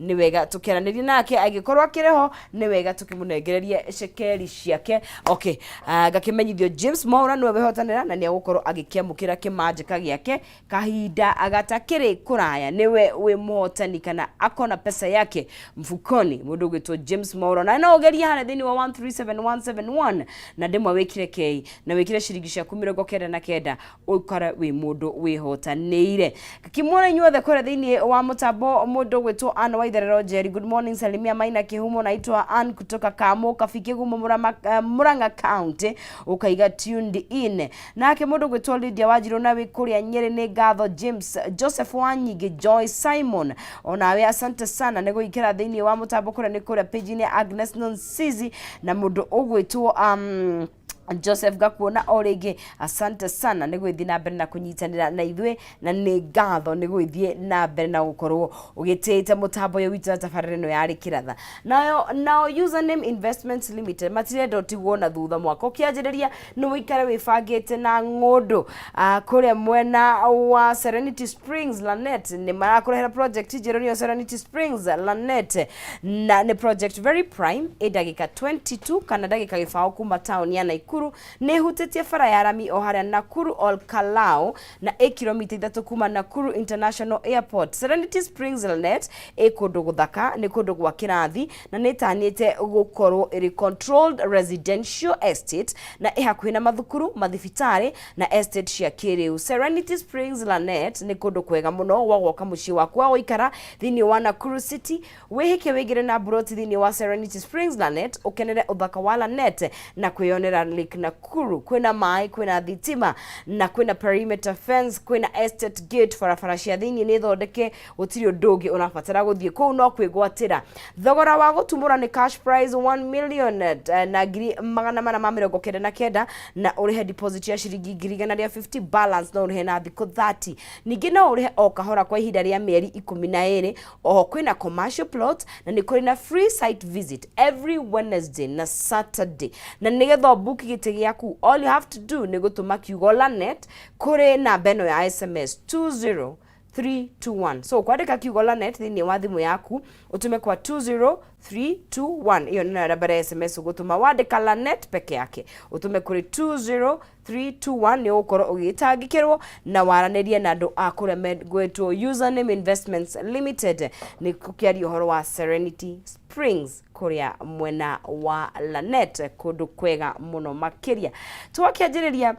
Nĩ wega tũkĩaranĩrie nake, angĩkorwo akĩrĩ ho nĩ wega tũkĩmũnengererie cekeri ciake. Okay, ngakĩmenyithio James Mwaura nĩwe wehotanĩra na nĩ egũkorwo agĩkĩamũkĩra kĩmanjĩka gĩake kahinda gatakĩrĩ kũraya. Nĩwe wĩ mũhotani kana akona pesa yake mfukoni, mũndũ ũgwĩtwo James Mwaura. Na no ũgerie harĩa thĩinĩ wa 137171 na ndĩmwe wĩkire kei na wĩkire ciringi ciaku 99 ũikare wĩ mũndũ wĩhotanĩire. Ngakĩmuona inyuothe kũrĩa thĩinĩ wa mũtambo, mũndũ ũgwĩtwo Ann Waitherero Njeri, good morning, salimia Maina Kĩhumo, naitwa Ann kutoka Kamũ Kabi Kĩgumo Murang'a County, ũkaiga tuned in. Nake mũndũ ũgwĩtwo Lydia Wanjirũ na wĩ kũrĩa Nyĩrĩ, nĩ ngatho. James Joseph Wanyingĩ, Joy Simon, onawe asante sana nĩ gũikĩra thĩinĩ wa mũtambo kũrĩa nĩ kũrĩa page-inĩ ya Agnes Nonsizi, na mũndũ ũgwĩtwo Joseph gakuona o rĩngĩ, asante sana nĩ gwĩthiĩ na mbere na kũnyitanĩra na ithuĩ, na nĩ ngatho nĩ gwĩthiĩ na mbere na gũkorwo ũgĩtĩĩte mũtambo ũyũ witũ na tabarĩra ĩno ya Rĩkĩratha. Nayo nao Username Investments Limited matirenda ũtigwo na thutha, mwaka ũkĩanjĩrĩria nĩ ũikare wĩbangĩte na ng'ũndũ. Kũrĩa mwena wa Serenity Springs Lanet nĩ marakũrehera project njerũ, nĩyo Serenity Springs Lanet, na nĩ project very prime ĩ ndagĩka 22 kana ndagĩka gĩbaũ kuma taũni ya Naikuru. Nĩ ĩhutĩtie bara ya rami o harĩa Nakuru Ol Kalou na ĩ kilomita 3 kuma Nakuru International Airport. Serenity Springs Lanet ĩ kũndũ gũthaka, nĩ kũndũ gwa kĩrathi na nĩ ĩtanyĩte gũkorwo ĩrĩ controlled residential estate na ĩ hakuhĩ na mathukuru, mathibitarĩ na estate cia kĩrĩu. Serenity Springs Lanet nĩ kũndũ kwega mũno gwa gwaka mũciĩ waku wa gũikara thĩinĩ wa Nakuru City. Wĩhĩke wĩingĩre na mburoti thĩinĩ wa Serenity Springs Lanet, ũkenere ũthaka wa Lanet na kwĩyonera Lake Nakuru. Kwĩna maĩ, kwĩna thitima na kwĩna perimeter fence, kwĩna estate gate, barabara cia thĩinĩ nĩ thondeke, gũtirĩ ũndũ ũngĩ ũrabatara gũthiĩ kũu no kwĩgwatĩra. Thogora wa gũtumũra nĩ cash price 1 million na 499,000, na ũrĩhe deposit ya ciringi 150,000, balance no ũrĩhe na thikũ 30. Ningĩ no ũrĩhe o kahora kwa ihinda rĩa mĩeri 12. Oho kwĩna commercial plot na nĩ kũrĩ na free site visit every Wednesday na Saturday. Na nĩgetha ũbuki gĩtĩ gĩaku, all you have to do nĩ gũtũma kiugo Lanet kũrĩ namba ĩno ya SMS 20321. So kwandĩka kiugo Lanet thĩinĩ wa thimũ yaku ũtũme kwa 20321, ĩyo nĩyo namba ya SMS ũgũtũma. Wandĩka Lanet peke yake ũtũme kũrĩ 20321, nĩ ũgũkorwo ũgĩtangĩkĩrwo na waranĩrie na andũ a kũrĩa megwĩtwo Username Investments Limited nĩ gũkĩaria ũhoro wa Serenity Springs kũrĩa mwena wa Lanet, kũndũ kwega mũno makĩria. Twakĩanjĩrĩria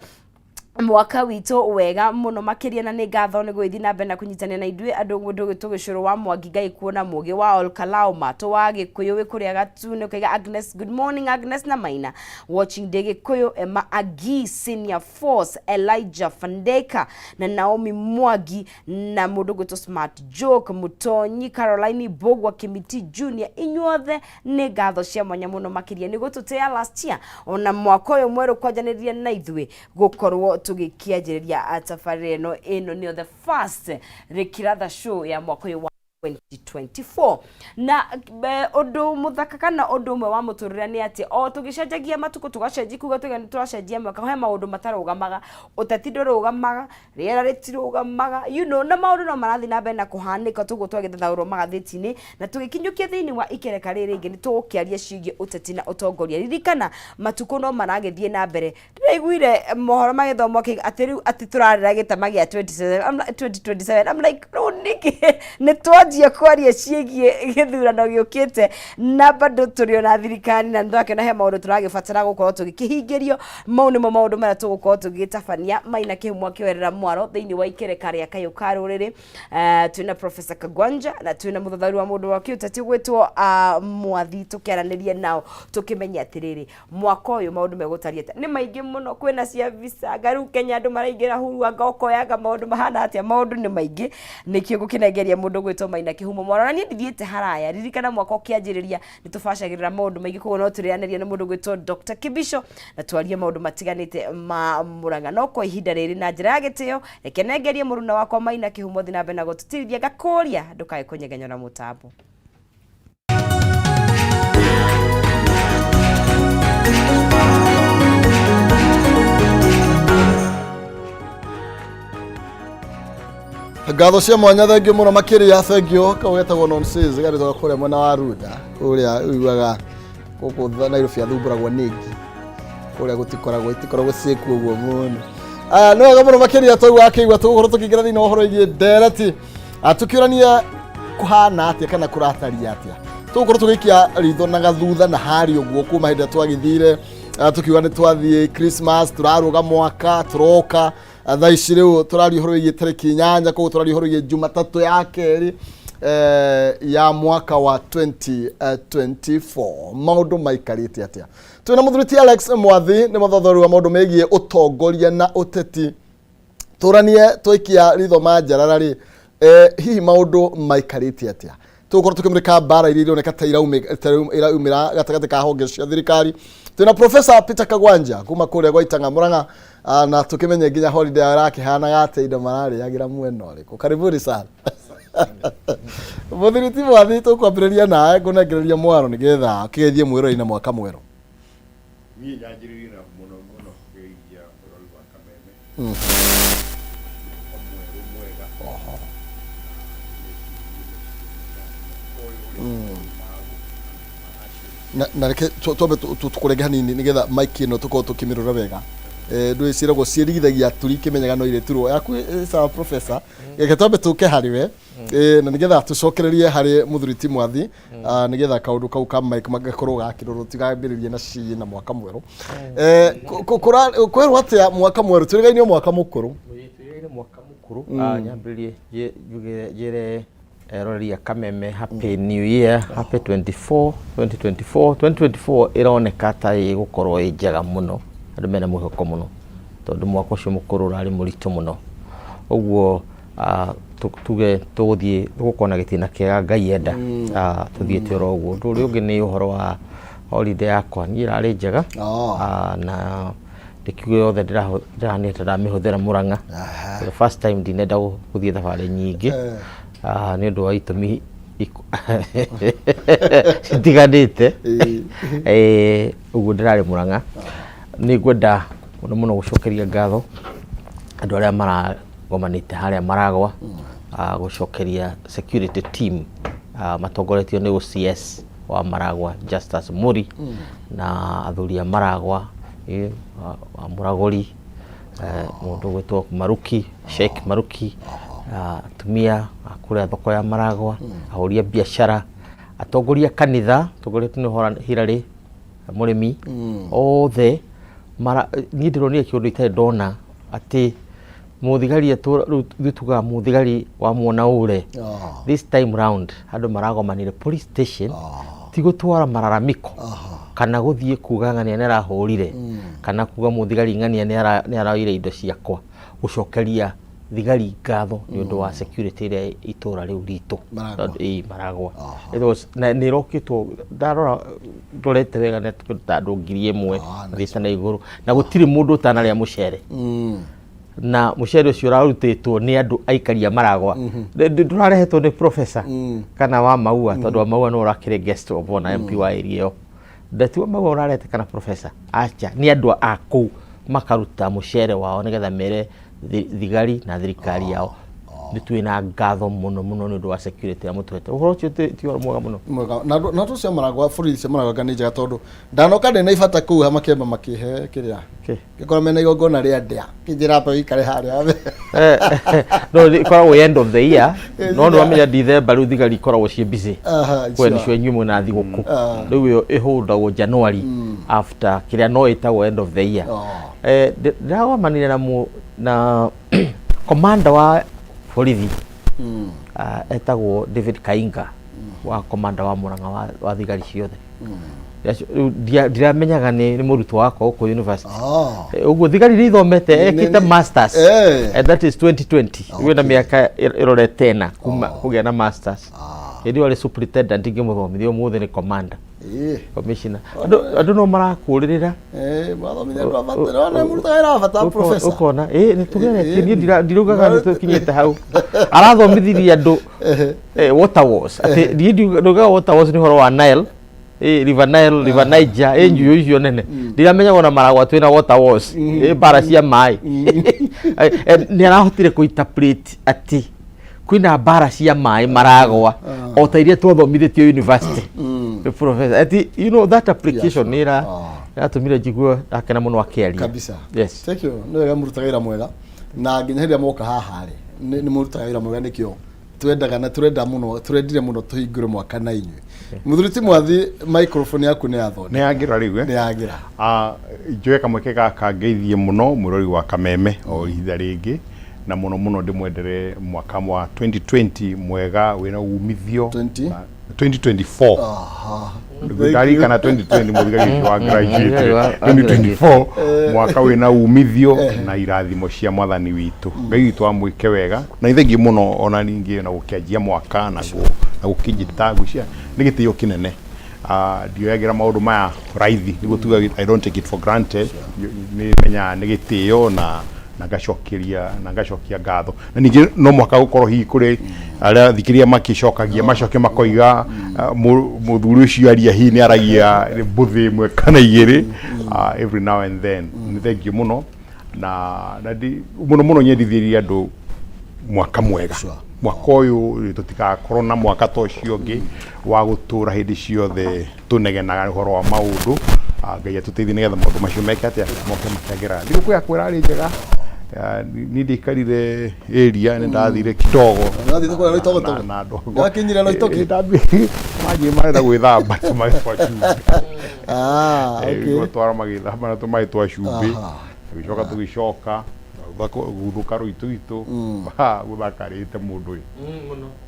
mwaka witũ wega mũno makĩria, na nĩ ngatho nĩ gwĩthiĩ na mbere na kũnyitanĩra na ithuĩ andũ. Mũndũ gwĩtwo Gĩcũrũ wa Mwangi, Ngai kuona mũgĩ wa Olkalao Matũ wa Gĩkũyũ wĩ kũrĩa Gatune, ũkaiga Agnes, good morning Agnes na Maina, watching ndĩ Gĩkũyũ. Emma Agi, Senior Force Elijah Fandeka na Naomi Mwangi na mũndũ gwĩtwo Smart Joke Mũtonyi, Caroline Mbũgua, Kĩmiti Junior, inyuothe nĩ ngatho cia mwanya mũno makĩria nĩ gũtũtĩa last year ona mwaka ũyũ mwerũ kwanjanĩria na ithuĩ gũkorwo tũgĩkĩanjĩrĩria tabarĩra ĩno. Ĩno nĩyo the first Rĩkĩratha show ya mwaka ũyũ wa 2024. Na ũndũ mũthaka kana ũndũ ũmwe wa mũtũrĩre nĩ atĩ o tũgĩcenjagia matukũ, tũgacenjia kuga tuge nĩ tũracenjia mwaka, he maũndũ matarũgamaga. Ũteti ndũrũgamaga, rĩera rĩtirũgamaga, na maũndũ no marathiĩ na mbere na kũhanĩka tũguo twagĩthathaũrwo magathĩti-inĩ. Na tũgĩkinyũkia thĩinĩ wa ikereka rĩrĩ rĩngĩ nĩ tũgũkĩaria ciĩgiĩ ũteti na ũtongoria. Ririkana matukũ no maragĩthiĩ na mbere. Ndĩraiguire mohoro magĩthomwo atĩ rĩu atĩ tũrarĩra gĩtama gĩa 27, I'm like, 2027, I'm like, rĩu nĩkĩ nĩ twanjia kwaria ciĩgiĩ gĩthurano gĩũkĩte na bado tũrĩ ona thirikari, na nĩtwakĩona he maũndũ tũragĩbatara gũkorwo tũgĩkĩhingĩrio. Mau nĩmo maũndũ marĩa tũgũkorwo tũgĩtabania Maina Kĩhumo akĩoerera mwaro thĩinĩ wa ikereka rĩa Kayũ ka Rũrĩrĩ. Twĩna Professor Kagwanja na twĩna mũthathaũri wa mũndũ wa kĩũteti gwĩtwo Mwathi, tũkĩaranĩria nao tũkĩmenya atĩrĩrĩ, mwaka ũyũ maũndũ megũtariĩ atĩa. Nĩ maingĩ mũno, kwĩna cia visa, anga rĩu Kenya andũ maraingĩra huru, anga ũkoyanga maũndũ mahana atĩa, maũndũ nĩ maingĩ. Nĩkĩo ngũkĩnengeria mũndũ gwĩtwo Maina Kĩhumo Mwaro, na niĩ ndithiĩte haraya. Ririkana mwaka ũkĩanjĩrĩria nĩ tũbacagĩrĩra maũndũ maingĩ, koguo no tũrĩanĩria na mũndũ gwĩtwo Dr. Kibisho na twarie maũndũ matiganĩte ma Mũrang'a. No kwa ihinda rĩrĩ, na njĩra ya gĩtĩo, reke nengerie mũruna wakwa Maina Kĩhumo thiĩ na mbere na gũtũtirithia. Ngakũria ndũkae kũnyegenyora mũtambo. Ngatho cia mwanya, thengio mũno makĩria, thengio. Kau getagwo nonsense, garĩtwo kũrĩa mwena wa Runda, kũrĩa ũiguaga gũkũ Nairobi athumbũragwo nĩ ngi, kũrĩa gũtikoragwo, itikoragwo ciĩkuo ũguo mũno. Aya, nĩ wega mũno makĩria. Twaigua akĩigua tũgũkorwo tũkĩingĩra thĩinĩ wa ũhoro wĩgiĩ ndereti. Ah, tũkĩũrania kũhana atĩa kana kũrataria atĩa. Tũgũkorwo tũgĩikia ritho na gathutha na harĩa ũguo kuma hĩndĩ ĩrĩa twagĩthire. Ah, tũkiuga nĩ twathiĩ Christmas, tũrarũga mwaka tũroka. Ah, thaa ici rĩu tũraria ũhoro wĩgiĩ tarĩki 8, koguo tũraria ũhoro wĩgiĩ Jumatatũ ya kerĩ ya mwaka wa 2024. Maũndũ maikarĩte atĩa? Twĩna mũthuri ti Alex Mwathi, nĩ mũthothori wa maũndũ megiĩ ũtongoria na ũteti. Tũranie twaikia ritho manjarara rĩ, hihi maũndũ maikarĩte atĩa? Tũgũkorwo tũkĩmũrĩka mbara iria ironeka ta iraumĩra gatagatĩ ka honge cia thirikari. Twĩna Professor Peter Kagwanja kuma kũrĩa gwa Itang'a Murang'a, na tũkĩmenye nginya holiday ĩrakĩhanaga atĩa, indo mararĩagĩra mwena ũrĩkũ. Karibuni sana, mũthuri ti Mwathi. Tũkwambĩrĩria nawe, ngũnengereria mwaro nĩgetha ũkĩgeithie mwĩrori na mwaka mwerũ. Niĩ nyanjĩrĩrie na mũno mũno kũgeithia mũrori wa Kameme. Mwaka mwerũ mwega. Na reke twambe tũkũrenge hanini nĩgetha mic ĩno tũkorwo tũkĩmĩrora wega. Ndũĩ ciĩragwo ciĩrigithagia aturi ikĩmenyaga no irĩturwo yaku. Sawa professor, reke twambe tũke harĩ we, na nĩgetha tũcokererie harĩ mũthuri ti Mwathi, nĩgetha kaũndũ kau ka mic gakorwo gakĩrorwo, tigambĩrĩrie na ciĩ na mwaka mwerũ. Kwerwo atĩa mwaka mwerũ? Twĩrĩgaine mwaka mũkũrũ. Twĩrĩgaine mwaka mũkũrũ. Ah, nyambĩrĩrie njuge njĩre eroreri a Kameme happy new year, happy 24 2024. 2024 ĩroneka ta ĩgũkorwo ĩ njega mũno, andũ mena mwĩhoko mũno tondũ mwaka ũcio mũkũrũ ũrarĩ mũritũ mũno. Ũguo tuge tũgũthiĩ tũgũkorwo na gĩtĩna kĩega Ngai enda. Ah, tũthiĩte oro ũguo. Ũndũ ũrĩa ũngĩ nĩ ũhoro wa holiday yakwa, niĩ ĩrarĩ njega. Ah, na ndĩkiuge yothe ndĩranĩte ndamĩhũthĩra Mũrang'a. For the first time ndinenda gũthiĩ thabarĩ nyingĩ. Ah, nĩ ũndũ wa itũmi citiganĩte. Ũguo ndĩrarĩ Mũrang'a. Nĩ ngwenda mũno mũno gũcokeria ngatho andũ arĩa maragomanĩte harĩa Maragwa, gũcokeria security team, matongoretio nĩ OCS wa Maragwa Justus Muri na athuri a Maragwa, wa Mũragũri, mũndũ ũgwĩtwo Maruki, Sheikh Maruki, atumia a kũrĩa thoko ya Maragwa, ahũri a biacara, atongoria a kanitha tongoretio nĩ Hillary Mũrĩmi, othe. Mara niĩ ndĩronire kĩũndũ itarĩ ndona atĩ mũthigari atũra rĩu ithuĩ tugaga mũthigari wamuona ũre. This time round andũ maragomanire police station ti gũtwara mararamiko kana gũthiĩ kuga ng'ania nĩ arahũrire kana kuga mũthigari ng'ania nĩ aroire indo ciakwa, gũcokeria thigari ngatho nĩ ũndũ wa security ĩrĩa itũra rĩu ritũ. Maragwa. Ĩĩ, Maragwa. It was na nĩ ĩrokĩtwo, ndarora ndorete wega nĩ ta andũ 1000 mathiĩte na igũrũ, na gũtirĩ mũndũ ũtanarĩa mũcere, na mũcere ũcio ũrarutĩtwo nĩ andũ aikari a Maragwa. Ndũrarehetwo nĩ professor kana wa Maua, tondũ wa Maua nĩwe ũrakĩrĩ guest of honor, MP wa area ĩyo. Ndati wa Maua ũrarehete kana professor, acha, nĩ andũ a kũu makaruta mũcere wao nĩgetha mere thigari na thirikari yao nĩ twĩna ngatho mũno mũno nĩ ũndũ wa security ya mũtũhete. Ũhoro ũcio ti ũhoro mwega mũno. Mwega. Na andũ cia Maragwa, borithi cia Maragwa nĩ njega, tondũ ndanoka ndĩ na ibata kũu Makĩamba makĩhe kĩrĩa Kĩ? ngĩkora mena igongona rĩa ndĩa, kĩnjĩra amba wĩikare harĩa. No ĩkoragwo end of the year, no nĩ wamenya December rĩu thigari ikoragwo ciĩ busy. Kwe nĩcio inyuĩ mwĩna thigũkũ. Rĩu ĩyo ĩhũndagwo January after kĩrĩa no ĩtagwo end of the year. Ndĩragomanire na commander wa borithi, etagwo David Kainga, wa commander wa Murang'a wa thigari ciothe. Rĩu ndiramenyaga nĩ mũrutwo wakwa gũkũ university. Ũguo thigari iria ithomete ekĩte masters. And that is 2020. Rĩu ena mĩaka ĩrorete ĩna kuma kũgĩa na masters. Hĩndĩ ĩyo arĩ superintendent ngĩmũthomithia, ũmũthĩ nĩ commander, commissioner. Andũ no marakũrĩrĩra. Mwathomithia andũ a bata. Nĩwona mũrutaga wĩra wa bata, professor. Ũkona ĩ nĩ tũgeretie. Niĩ ndiraugaga nĩ tũkinyĩte hau arathomithirie andũ water wars, atĩ niĩ ndiugaga water wars nĩ ũhoro wa Nile, River Nile, River Niger, njũĩ icio nene. Ndiramenya ona Maragwa twĩna water wars, mbara cia maĩ. Nĩ arahotire kũ interpret atĩ Kwĩna mbara cia maĩ maragwa o ta iria twathomithĩtio university. Nĩ professor ati you know that application nĩ ĩra ĩratũmire njigue ndakena mũno akĩaria. Kabisa. Yes. Thank you. Nĩ wega mũrutaga wĩra mwega na nginya hĩndĩ ĩrĩa moka haha rĩ, nĩ mũrutaga wĩra mwega, nĩkĩo twendaga na turenda mũno, turendire mũno tũhingũre mwaka na inyuĩ. Mũthuri ti Mwathi, microphone yaku nĩ yathondeka. Nĩ yagĩra rĩu, eh? Nĩ yagĩra. Ah, njoe kamweke gaka ngeithie mũno mwĩrori wa Kameme o ihinda rĩngĩ, na mũno mũno ndĩmwendere mwaka wa 2020 mwega wĩna umithio. 20? 2024. Aha. Ndarikana 2020 mũthigari ũcio wa graduate. Wa 2024, mwaka wĩna umithio na irathimo cia Mwathani witũ, Ngai witũ amwĩke wega na ithengi mũno. Ona ningĩ na gũkĩanjia mwaka na gũkĩnjĩta, ngwĩciria nĩ gĩtĩo kĩnene. Ah, ndioyagĩra maũndũ maya raithi, nĩguo tuga I don't take it for granted. Nĩ menyaga nĩ gĩtĩo na ngacokeria na ngacokia ngatho, na ningĩ no mũhaka gũkorwo hihi kũrĩ arĩa thikĩria makĩcokagia macoke makoiga, ah, mũthuri ũcio aria hihi nĩ aragia mbũthĩ ĩmwe kana igĩrĩ, ah, every now and then. Nĩ thengiũ mũno na mũno mũno nyendithĩrie andũ mwaka mwega. Mwaka ũyũ tũtigakorwo na mwaka ta ũcio ũngĩ wa gũtũra hĩndĩ ciothe tũnegenaga ũhoro wa maũndũ. Ah, Ngai atũteithie nĩgetha maũndũ macio meke atĩa, moke makĩagĩra. Thigũkũ yakwa ĩrarĩ njega. Ah, niĩ ndiaikarire area, nĩ ndathire kidogo. Wathiĩte kũrĩa Loitogotogo? Na andũ akwa. Nĩwakinyire Loitoki? Eh, manjĩ marenda gwĩthamba tũmaĩ twa cumbĩ. Ah, okay. Gwatwara magĩthamba na tũmaĩ twa cumbĩ, tũgĩcoka tũgĩcoka guthũka rũitũitũ gũthakarĩte mũndũ ũyũ.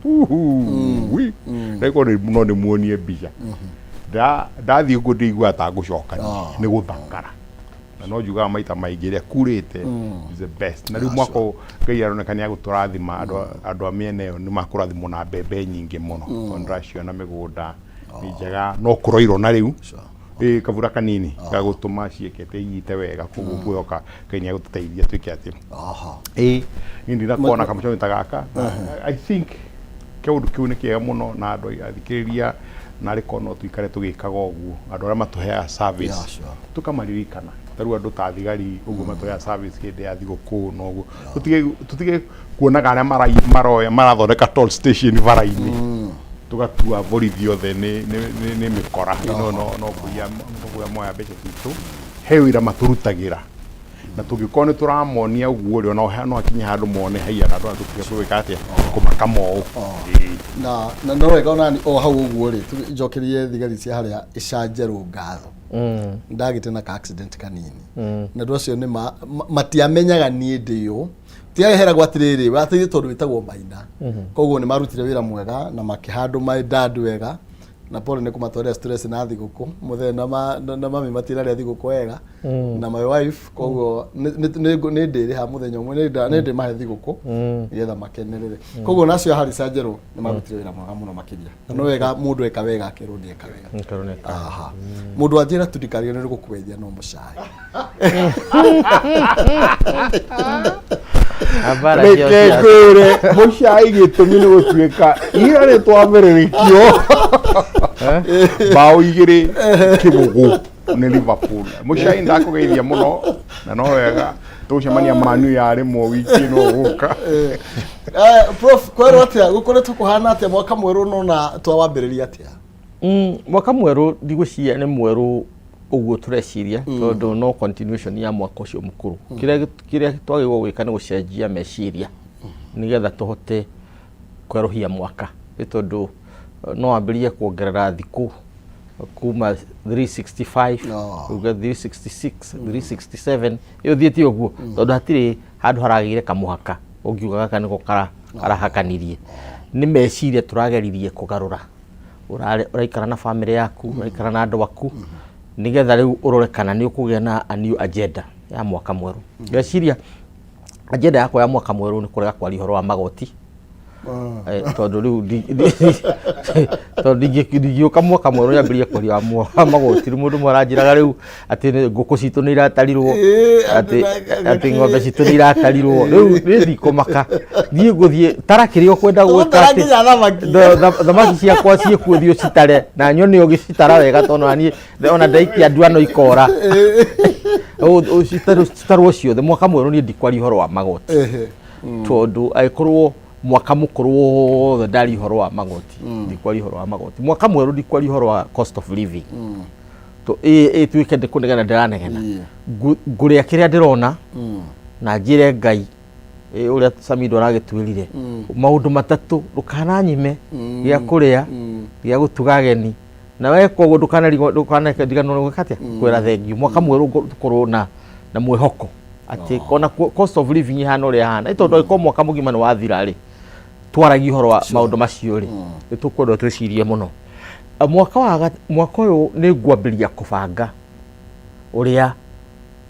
Uhu, rĩkorwo no ndĩmuonie mbica. Ndathiĩ ũguo ndĩiguaga ta ngũcoka nĩ gũthakara, na no njugaga maita maingĩ ĩrĩa kurĩte is the best. Na rĩu mwaka ũyũ Ngai aroneka nĩ agũtũrathima, andũ a mĩena ĩyo nĩ makũrathimwo na mbembe nyingĩ mũno, tondũ ndĩraciona mĩgũnda nĩ njega, no kũroirwo na rĩu ĩ kabura kanini gagũtũma ciĩkete inyite wega, koguo ngwĩhoka Ngai nĩ agũtũteithia twĩke atĩ. Ĩ niĩ ndinakuona kamũcemanio ta gaka. I think kĩũndũ kĩu nĩ kĩega mũno, na andũ athikĩrĩria na arĩ korwo no tũikare tũgĩkaga ũguo, andũ arĩa matũheaga service tũkamaririkana, ta rĩu andũ ta thigari ũguo matũheaga service hĩndĩ ya thigũkũ, na ũguo tũtige kuonaga arĩa maroya marathondeka toll station bara-inĩ, tũgatua borithi othe nĩ mĩkora. No kuiya moya mbeca citũ. He wĩra matũrutagĩra, na tũngĩkorwo nĩ tũramonia ũguo rĩ, ona no hakinye handũ mone haiya, na andũ aya tũtige gwĩka atĩa, kũmaka moũ. Ĩĩ. Na no wega onani o hau ũguo rĩ, njokerie thigari cia harĩa Icanjerũ ngatho. Ndagĩte na ka accident kanini, na andũ acio nĩ matiamenyaga niĩ ndĩ ũ, tiaheheragwo atĩrĩrĩ wateithie tondũ wĩtagwo Maina. Koguo nĩ marutire wĩra mwega na makĩhandũ my dad wega, na pole nĩ kũmatwarĩra stress na thigũkũ mũthee na mami matirarĩa thigũkũ wega na my wife. Koguo nĩ ndĩrĩha mũthenya ũmwe, nĩ ndĩmahe thigũkũ nĩgetha makenerere. Koguo nacio harĩ Icanjerũ nĩ marutire wĩra mwega mũno makĩria, na no wega mũndũ eka wega akerwo nĩ eka wega. Akerwo nĩ eka. Aha. Mũndũ anjĩra tu ndikariganĩrwo nĩ gũkwenja no mũcai. Habara Reke cio cia- ngwĩre, mũcai gĩtũmi nĩ gũtuĩka ira nĩ twambĩrĩrĩkio mbaũ 2-0 nĩ Liverpool. Mũcai, ndakũgeithia mũno, na no wega tũgũcemania Manu ya rĩmwe wiki ĩno gũka. Prof, kwerwo atĩa? Gũkoretwo kũhana atĩa mwaka mwerũ nona twawambĩrĩria atĩa? Mwaka mwerũ ndigwĩciria nĩ mwerũ ũguo tũreciria, tondũ no continuation ya mwaka ũcio mũkũrũ. Kĩrĩa twagĩrĩirwo gwĩka nĩ gũcenjia meciria nĩgetha tũhote kwerũhia mwaka, nĩ tondũ no wambĩrĩrie kuongerera thikũ kuma 365 uge 366, 367, ĩyo thiĩte ũguo, tondũ hatirĩ handũ haragĩire kamũhaka ũngiuga gaka nĩko karahakanirie. Nĩ meciria tũrageririe kũgarũra. Ũraikara na bamĩrĩ yaku, ũraikara na andũ aku, nĩgetha rĩu ũrore kana nĩ ũkũgĩa na a new agenda ya mwaka mwerũ. Ngeciria agenda yakwa ya mwaka mwerũ nĩ kũrega kwaria ũhoro wa magoti, tondũ rĩu tondũ ndingĩũka mwaka mwerũ nyambĩrĩrie kwaria wa magoti. Rĩu mũndũ ũmwe aranjĩraga rĩu atĩ ngũkũ citũ nĩ iratarirwo, atĩ ng'ombe citũ nĩ iratarirwo. Rĩu niĩ ndikũmaka, niĩ ngũthiĩ tara kĩrĩa ũkwenda gwĩka. Tũgũtara nginya thamaki. Thamaki ciakwa ciĩkuo, thiĩ ũcitare na nyone ũgĩcitara wega, tondũ ona niĩ ona ndaikia nduano ikora. Citarwo ciothe. Mwaka mwerũ niĩ ndikwaria ũhoro wa magoti, tondũ angĩkorwo Mwaka mũkũrũ wothe ndaria ũhoro wa magoti, ndikwaria ũhoro wa magoti. Mwaka mwerũ ndikwaria ũhoro wa cost of living. Ĩtuĩke ndĩ kũnegena ndĩranegena. Ngũrĩa kĩrĩa ndĩrona na njĩre Ngai ũrĩa Samido aragĩtwĩrire, maũndũ matatũ ndũkananyime: gĩa kũrĩa, gĩa gũtuga ageni, na weka ũguo ndũkanarigwo, ndũkanariganĩrwo gwĩka atĩa, kwĩra thengiũ. Mwaka mwerũ tũkorwo na mwĩhoko atĩ ona cost of living ihana ũrĩa ĩhana, ĩ tondũ angĩkorwo mwaka mũgima nĩ wathira rĩ, twaragia ũhoro wa maũndũ macio rĩ, nĩ tũkwendwo twĩcirie mũno. Mwaka ũyũ nĩ ngwambĩrĩria kũbanga ũrĩa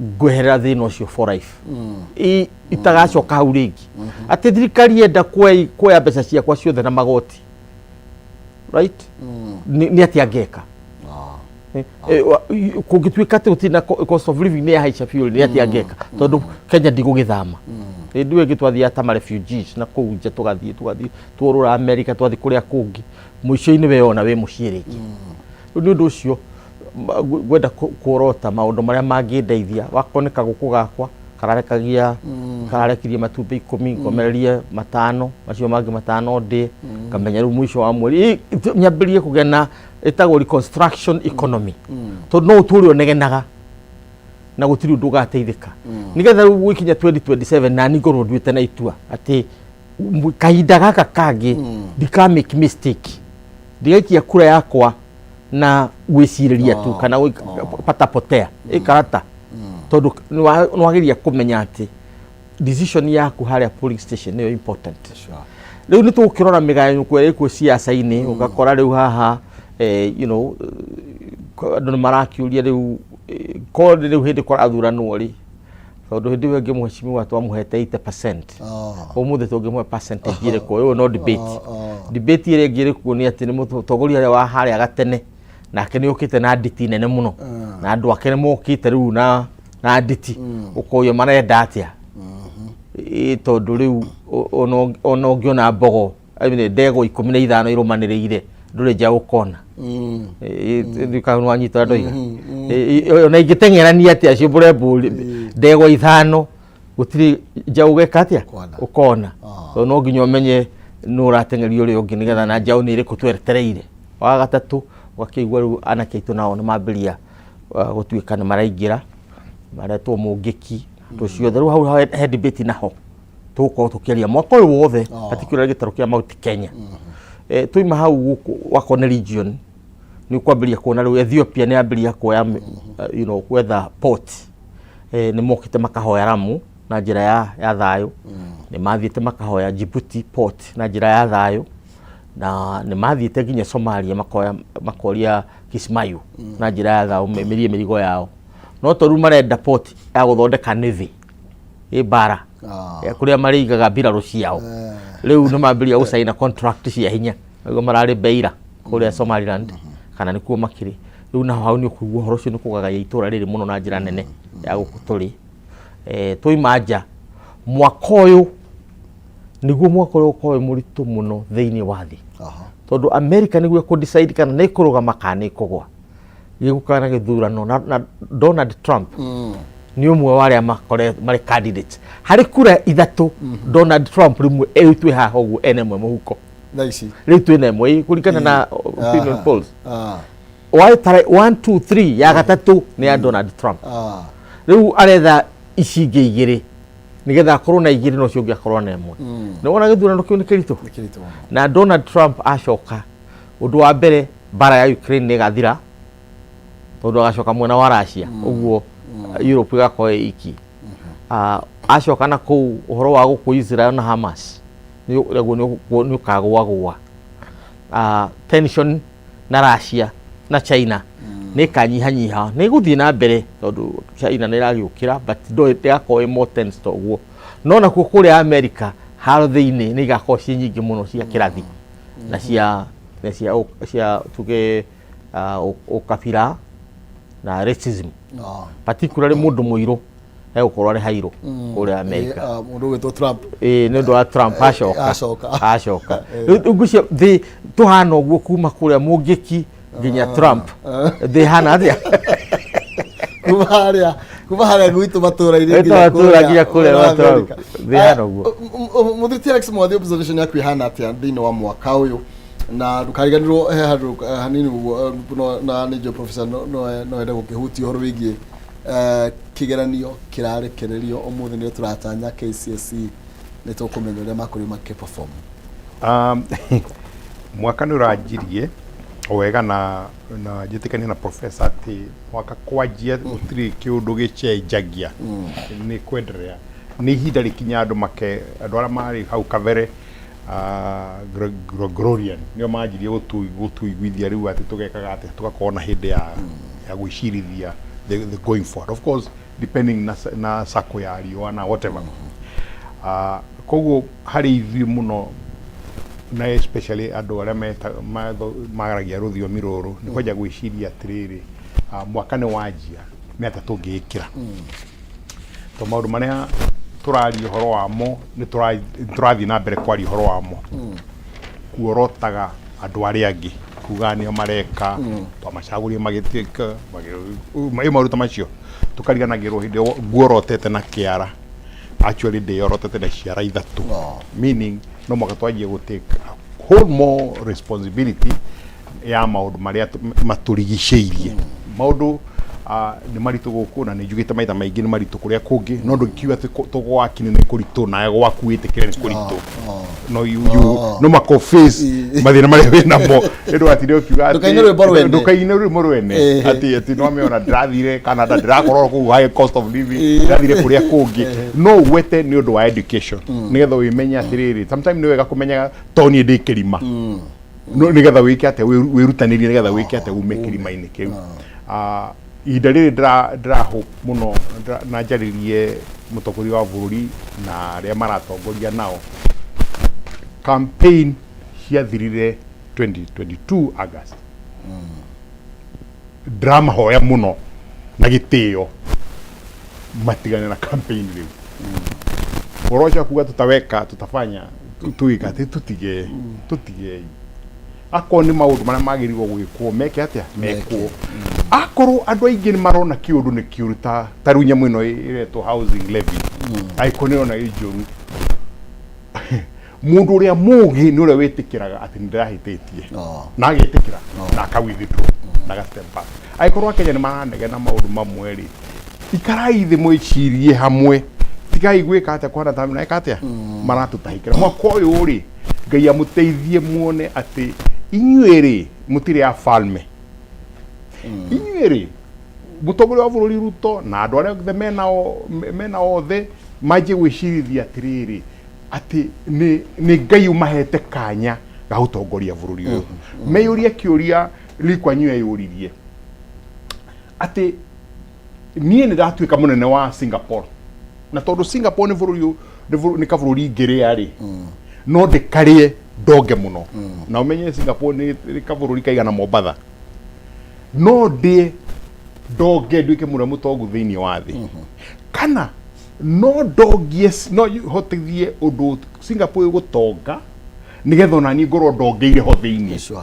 ngweherera thĩna ũcio for life, itagacoka hau rĩngĩ, atĩ thirikari yenda kuoya mbeca ciakwa ciothe na magoti, right, nĩ atĩa ngeka? Kũngĩtuĩka atĩ gũtirĩ na cost of living nĩ yahaica biũ, nĩ atĩa ngeka? Tondũ Kenya ndigũgĩthama. Hĩndĩ ĩyo ĩngĩ twathiaga ta ma refugees na kũu nja, tũgathiĩ tworũra America, twathiĩ kũrĩa kũngĩ, mũico-inĩ weyona wĩ mũciĩ rĩngĩ. Rĩu nĩ ũndũ ũcio ngwenda kuorota maũndũ marĩa mangĩndeithia. Wakorwo nĩ kagũkũ gakwa kararekagia, kararekirie matumbĩ 10, ngomererie matano, macio mangĩ matano ndĩe, ngamenya rĩu mũico wa mweri nyambĩrĩrie kũgĩa na ĩtagwo reconstruction economy, tondũ no ũtũre ũnegenaga na gũtirĩ ũndũ ũgateithĩka. Nĩgetha rĩu gũgĩkinya 2027 nani ngorwo nduĩte na itua atĩ kahinda gaka kangĩ ndika make mistake, ndigaikia kura yakwa na gwĩcirĩria tu kana patapotea ĩkarata, tondũ nĩwageria kũmenya atĩ decision yaku harĩa polling station nĩyo important. Rĩu nĩ tũgũkĩrora mĩgayũko ĩrĩa ĩkuo ciaca-inĩ, ũgakora rĩu haha andũ nĩ marakĩũria rĩu ko rĩu hĩndĩ kũrathuranwo rĩ, tondũ hĩndĩ ĩyo ĩngĩ mheshimiwa twamũhete 80%, ũmũthĩ tũngĩmũhe percentage ĩrĩkũ? Ĩyo no debate. Debate ĩrĩa ĩngĩ ĩrĩkuo nĩ atĩ nĩ mũtongoria ũrĩa wa harĩa gatene nake nĩ okĩte na nditi nene mũno, na andũ ake nĩ mokĩte rĩu na nditi, ũkorio marenda atĩa? Ĩ, tondũ rĩu ona ũngĩona mbogo, I mean, ndegwa 15 irũmanĩrĩire, ndũrĩ nja ũkona. Kana wanyita ũrĩa ndoiga? Ĩ, ona ingĩteng'erania atĩa ciũmbũre mbũri ndegwa ithano, gũtirĩ njaũ ũgeka atĩa? Ũkona. Ũkona. Tondũ no nginya ũmenye nũ ũrateng'eria ũrĩa ũngĩ, nĩgetha na njaũ nĩ ĩrĩkũ twetereire. Wa gatatũ, ũgakĩigua rĩu anake aitũ nao nĩ mambĩrĩria gũtuĩka nĩ maraingĩra, maretwo mũngĩki tũ ciothe. Rĩu hau he debate naho tũgũkorwo tũkĩaria mwaka ũyũ wothe, particularly gĩtarũ kĩa Mount Kenya. Twaima hau gũkũ wakorwo nĩ region, nĩ ũkwambĩrĩria kuona rĩu Ethiopia nĩ yambĩrĩria kuoya gwetha port. Nĩ mokĩte makahoya Lamu na njĩra ya thayũ, nĩ mathiĩte makahoya Djibouti port na njĩra ya thayũ, na nĩ mathiĩte nginya Somalia makoya, makoria Kismayu na njĩra ya thayũ mĩrie mĩrigo yao. No to rĩu marenda port ya gũthondeka navy ĩ mbara ya kũrĩa marĩigaga mbirarũ ciao. Rĩu nĩ mambĩrĩria gũcaina contract cia hinya nĩguo mararĩ Beira kũrĩa Somaliland, kana nĩkuo makĩrĩ rĩu. Naho hau nĩ ũkũigua ũhoro ũcio nĩ kũgagaia itũra rĩrĩ mũno na njĩra nene ya gũkũ tũrĩ. Twaima nja, mwaka ũyũ nĩguo mwaka ũrĩa ũkorwo wĩ mũritũ mũno thĩinĩ wa thĩ, tondũ America nĩguo ĩkũ decide kana nĩ ĩkũrũgama kana nĩ ĩkũgwa. Gĩgũkaga na gĩthurano na Donald Trump nĩ ũmwe wa arĩa marĩ candidates harĩ kura ithatũ. Donald Trump rĩmwe rĩu twĩ haha ũguo ena ĩmwe mũhuko. Thaa ici? Rĩu twĩna ĩmwe kũringana na opinion polls. Waĩtara 1 2 3, ya gatatũ nĩ ya Donald Trump. Rĩu aretha ici ingĩ igĩrĩ nĩgetha akorwo na igĩrĩ, no ũcio ũngĩ akorwo na ĩmwe. Nĩ wona gĩthurano kĩu nĩ kĩritũ. Nĩ kĩritũ mũno. Na Donald Trump acoka, ũndũ wa mbere, mbara ya Ukraine nĩ ĩgathira, tondũ agacoka mwena wa Russia, ũguo Europe ĩgakorwo ĩ iki. Acoka na kũu ũhoro wa gũkũ Israel na Hamas naguo nĩ ũkagũagũa. Tension na Russia na China nĩ ĩkanyihanyiha, nĩ ĩgũthiĩ na mbere tondũ China nĩ ĩragĩũkĩra, but ndĩgakorwo ĩ more tense ta ũguo. No nakuo kũrĩa America haro thĩinĩ nĩ igakorwo ciĩ nyingĩ mũno cia kĩrathi na cia tuge ũkabira na racism, particularly mũndũ mũirũ egũkorwo arĩ hairũ kũrĩa America. Mũndũ ũgwĩtwo Trump. Ĩĩ, nĩ ũndũ wa Trump acoka. Acoka. Acoka. Rĩu ngwĩciria thĩ tũhana ũguo kuma kũrĩa Mũngĩki nginya Trump, thĩ hana atĩa? Kuma harĩa Kuma harĩa gwitũ matũra-inĩ Gwitũ matũra nginya kũrĩa mwena wa matũra. America. Thĩ hana ũguo. Mũthuri ti Alex Mwathi, observation yaku ĩhana atĩa thĩinĩ wa mwaka ũyũ? Na ndũkariganĩrwo he handũ hanini ũguo, na nĩ njũĩ professor no ende gũkĩhutia ũhoro wĩgiĩ kĩgeranio kĩrarekererio ũmũthĩ, nĩyo tũratanya KCSE, nĩ tũkũmenya ũrĩa makorirwo makĩperform. Mwaka nĩ ũranjirie o wega na njĩtĩkanie na professor atĩ mwaka kwanjia gũtirĩ kĩũndũ gĩcenjagia, nĩ kwenderea, nĩ ihinda rĩkinya andũ make andũ arĩa marĩ hau kabere, Gregorian nĩo manjirie gũtũiguithia rĩu atĩ tũgekaga atĩ tũgakorwo na hĩndĩ ya gwĩcirithia the going forward, of course depending na sako ya riũa na whatever. Koguo harĩ ithuĩ mũno na especially andũ arĩa maragia rũthiomi rũrũ nĩ kwanjia gwĩciria atĩrĩrĩ, mwaka nĩ wanjia, nĩ atĩa tũngĩĩkĩra to maũndũ marĩa tũraria ũhoro wamo, nĩ tũrathiĩ na mbere kwaria ũhoro wamo, kuorotaga andũ arĩa angĩ kuga nĩo mareka, twamacagũrie magĩtuĩka ĩ maũndũ ta macio, tũkariganagĩrwo hĩndĩ ĩyo nguorotete na kĩara, actually ndĩyorotete na ciara ithatũ. Meaning no mũhaka twanjie gũ take a whole more responsibility ya maũndũ marĩa matũrigicĩirie. Maũndũ nĩ maritũ gũkũ, na nĩ njugĩte maita maingĩ nĩ maritũ kũrĩa kũngĩ, no ndũngiuga atĩ tũgwaki nĩ kũritũ nawe gwaku wĩtĩkĩre nĩ kũritũ. No you no mako face mathĩna marĩa wĩ namo, nĩ ndũgatinde ũkiuga atĩ Ndũkaine rwĩmbo rwene. Ndũkaine rwĩmbo rwene. Atĩ no amĩona ndĩrathire Canada, ndĩrakorwo kũu high cost of living, ndĩrathire kũrĩa kũngĩ, no ũgwete nĩ ũndũ wa education nĩgetha wĩmenye atĩrĩrĩ, sometimes nĩ wega kũmenya to niĩ ndĩ kĩrima, no nĩgetha wĩke atĩa, wĩrutanĩrie nĩgetha wĩke atĩa, ume kĩrima-inĩ kĩu. Ihinda rĩrĩ ndĩra hope mũno na njarĩrie mũtongoria wa bũrũri na arĩa maratongoria nao. Campaign ciathirire 2022 August. Ndĩramahoya mũno na gĩtĩo matigane na campaign rĩu. Ũhoro ũcio wa kuga tutaweka, tutafanya, tuĩka atĩ tũtige, tũtigei. Akorwo nĩ maũndũ marĩa magĩrĩirwo gwĩkwo, meke atĩa, mekwo. Akorwo andũ aingĩ nĩ marona kĩũndũ nĩ kĩũru, ta rĩu nyamũ ĩno ĩretwo housing levy, angĩkorwo nĩ ĩrona ĩ njũru, mũndũ ũrĩa mũgĩ nĩ ũrĩa wĩtĩkĩraga atĩ nĩ ndĩrahĩtĩtie na agetĩkĩra na aka withdraw na aga step back. Angĩkorwo Akenya nĩ maranegena maũndũ mamwe rĩ, ikarai thĩ mwĩcirie hamwe, tigai gwĩka atĩa, kũhana ta meka atĩa maratũtahĩkĩra. Mwaka ũyũ rĩ, Ngai amũteithie muone atĩ inyuĩ rĩ mũtirĩ afalme, inyuĩ rĩ mũtongoria wa bũrũri Ruto na andũ arĩa othe menao othe manjie gwĩcirithia atĩrĩrĩ, atĩ nĩ Ngai ũmahete kanya ga gũtongoria bũrũri ũyũ. Meyũrie kĩũria Lee Kuan Yew eyũririe atĩ niĩ nĩ ndatuĩka mũnene wa Singapore, na tondũ Singapore nĩ bũrũri nĩ kabũrũri ngĩrĩa rĩ, no ndĩkarĩe ndonge mũno, na ũmenye Singapore nĩ kabũrũri kaigana Mombatha, no ndĩe ndonge nduĩke mũrĩa mũtongu thĩinĩ wa thĩ, kana no ndongie, no hotithie ũndũ Singapore ĩgũtonga nĩgetha ona niĩ ngorwo ndongeire ho thĩinĩ.